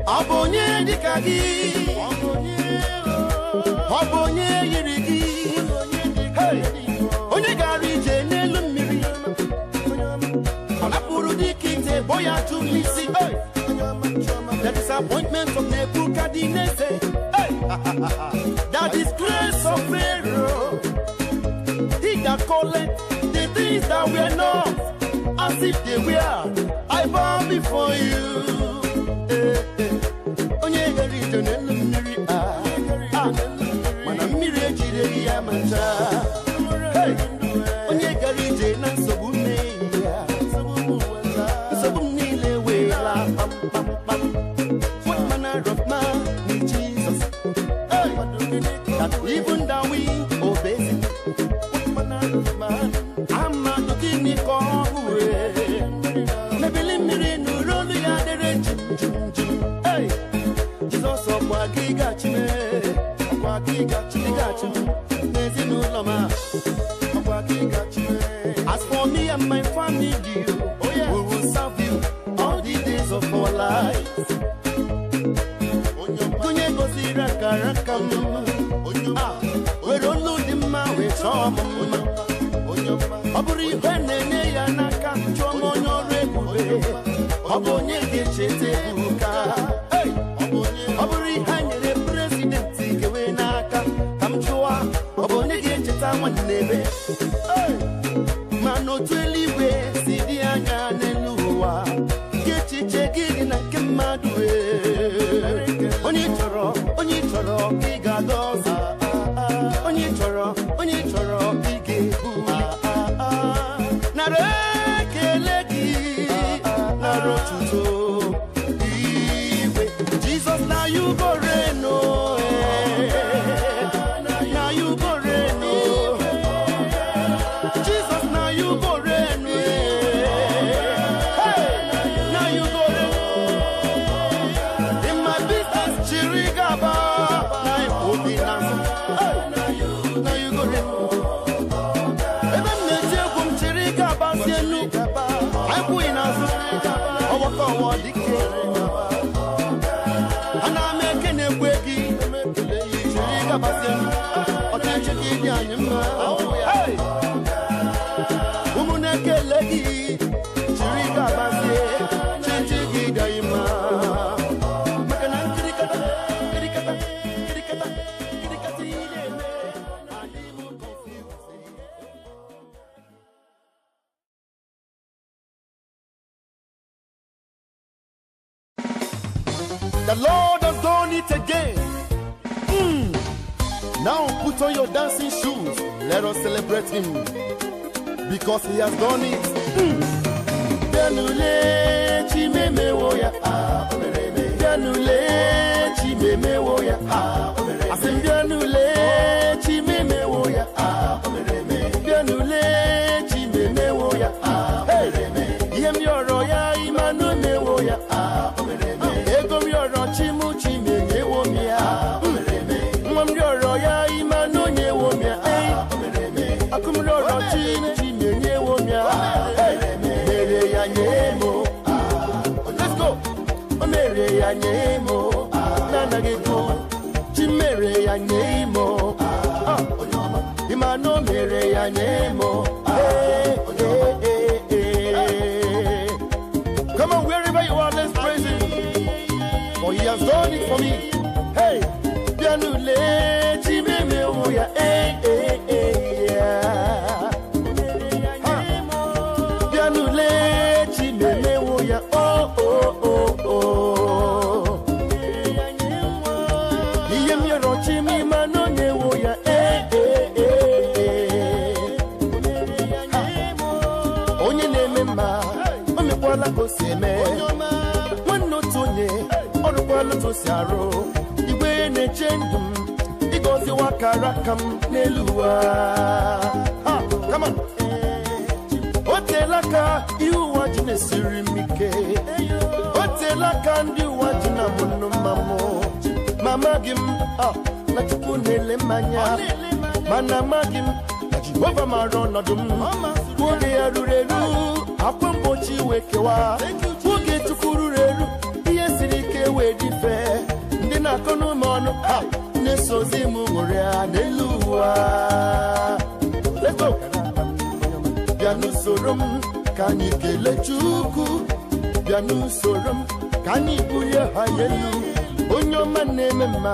Ọ bụ onye dịka gị? Ọ bụ onye yiri gị? Hey! Onye gara ije n'elu mmiri, ọ napụrụ dịka ite bo ya jụ n'isi. Hey! The disappointment of Nebuchadnezzar. Hey! The disgrace of Pharaoh. He that calleth the things that were not as if they were, I bow before you. Eh, eh. Onye gara ije n'elu mmiri, ah, ah, mana mmiri ejideghị ya ma ncha. Hey! Onye gara ije na nsogbu mmehie ya, nsogbu m niile wee laa kpamkpamkpam. What manner of man is Jesus? Hey! That even the wind obeys him. What manner of man? Amadụ gịnị ka ọ bụ ee? Mebili mmiri nụrụ olu ya dere jim jim jim. Hey! Jizọs ọkwa gị gachi m ee. Ọkwa gị gachi m gachi m n'ezinụlọ m a. Ọkwa gị gachi m ee. As for me and my family, oh yeah, we will serve you all the days of our lives. Onye goziri akara aka m, ah, were olu dị mma wee chọọ m mma. Ọ bụrụ ihe na-enye ya n'aka, chụọ m onye ọrụ ebube, ọ bụ onye ga-echeta ebuka. Hey! Ọ bụrụ ihe a nyere president kewe n'aka ka m chụwa, ọ bụ onye ga-echeta nwanne ebe. Hey! Mana otu eluigwe si dị anya n'elu ụwa, ka echiche gị dị na nke mmadụ ee. Onye ị chọrọ, onye ị chọrọ ka ị ga-agọzi. Onye ị chọrọ, onye ị chọrọ ka ị ga-ebuli. Nara ekele gị, nara otuto igwe. Jesus, na you go reign, oh, eh. Na you go reign, oh. Jesus, now you go reign. Eh. Hey, now you go reign. In my business, Chirigaba, now you obi na. Hey, now you go reign. Ebe m na-eti egwu m Chirigaba si enu, anyị kwughị n'azụ, ọgbakọ ọwọ dike. Ana m eke na-ekwe gị, Chirigaba si enu, ọchịchị gị dị anyị mma. Hey! Ụmụ na-ekele gị, chiri gabazie, chichi gị dị anyị mma. Maka na nkirikata, nkirikata, nkirikata, nkirikata ị na-eme, adị m confused. The Lord has done it again. Now put on your dancing shoes. Let us celebrate him because he has done it. Bịanụle Chimemewo ya. Bịanụle Chimemewo ya. Asị m bịanụle Chimemewo ya. Bịanụle Chimemewo ya. Hey! Ihe m yọrọ ya ịmanụ emewo ya. Ego m yọrọ Chimu Chimenyewo m ya. Nwa m rịọrọ ya ịmanụ onyewo m ya. Hey! Akụ m rịọrọ Chimu Chimenyewo m ya. Hey! Mere ya nye m o. Let's go. O mere ya nye m o. Na-anaghị ego. Chi mere ya nye m o. Ah. Ịmanụ o mere ya nye m o. Hey, hey, hey, hey. Come on, wherever For he has done it for me. Hey, bịanụ lee Chi m emewo ya. Hey, hey, hey, yeah. Ha. Bịanụ lee Chi m emewo ya. Oh. Ihe m yọrọ Chi m ịma na o nyewo ya. Ee, ee, ee, ee. Ha. Onye na-eme mma, o mekwala ka o si eme. Nwanne otu onye, ọ rụkwala otu o si arụ. Igwe na-eche ndụ m, ịgọziwa akara aka m n'elu ụwa. Ha, come on. O teela aka ihe ụwa ji na-esiri m ike. O teela aka ndị ụwa ji na mụnụ mma mụ. Ma amaghị m na Chukwu na-ele m anya, mana amaghị m na Jehova mara ọnọdụ m. Oge ya ruru eru, akwa mgbochi wee kewa. Oge Chukwu ruru eru, ihe siri ike wee dị mfe. Ndị na-akọ n'ume ọnụ ha na-esozi m ṅụrịa n'elu ụwa. Let's go. Bịa n'usoro m ka anyị kelee Chukwu. Bịa n'usoro m ka anyị bulie ha elu. Onye ọma na-eme mma,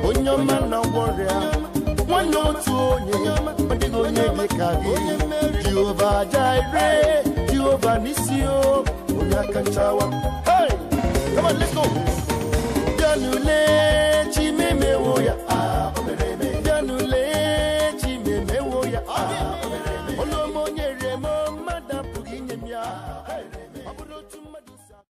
onye ọma na-agwọ ọrịa, nwanne otu onye, ọ dịghị onye dị ka gị. Jehova Jireh, Jehova Nissi o, onye aka nchawa. Hey, come on, let's go. Bịa n'ule Chi m emewo ya. Ah, o mere eme.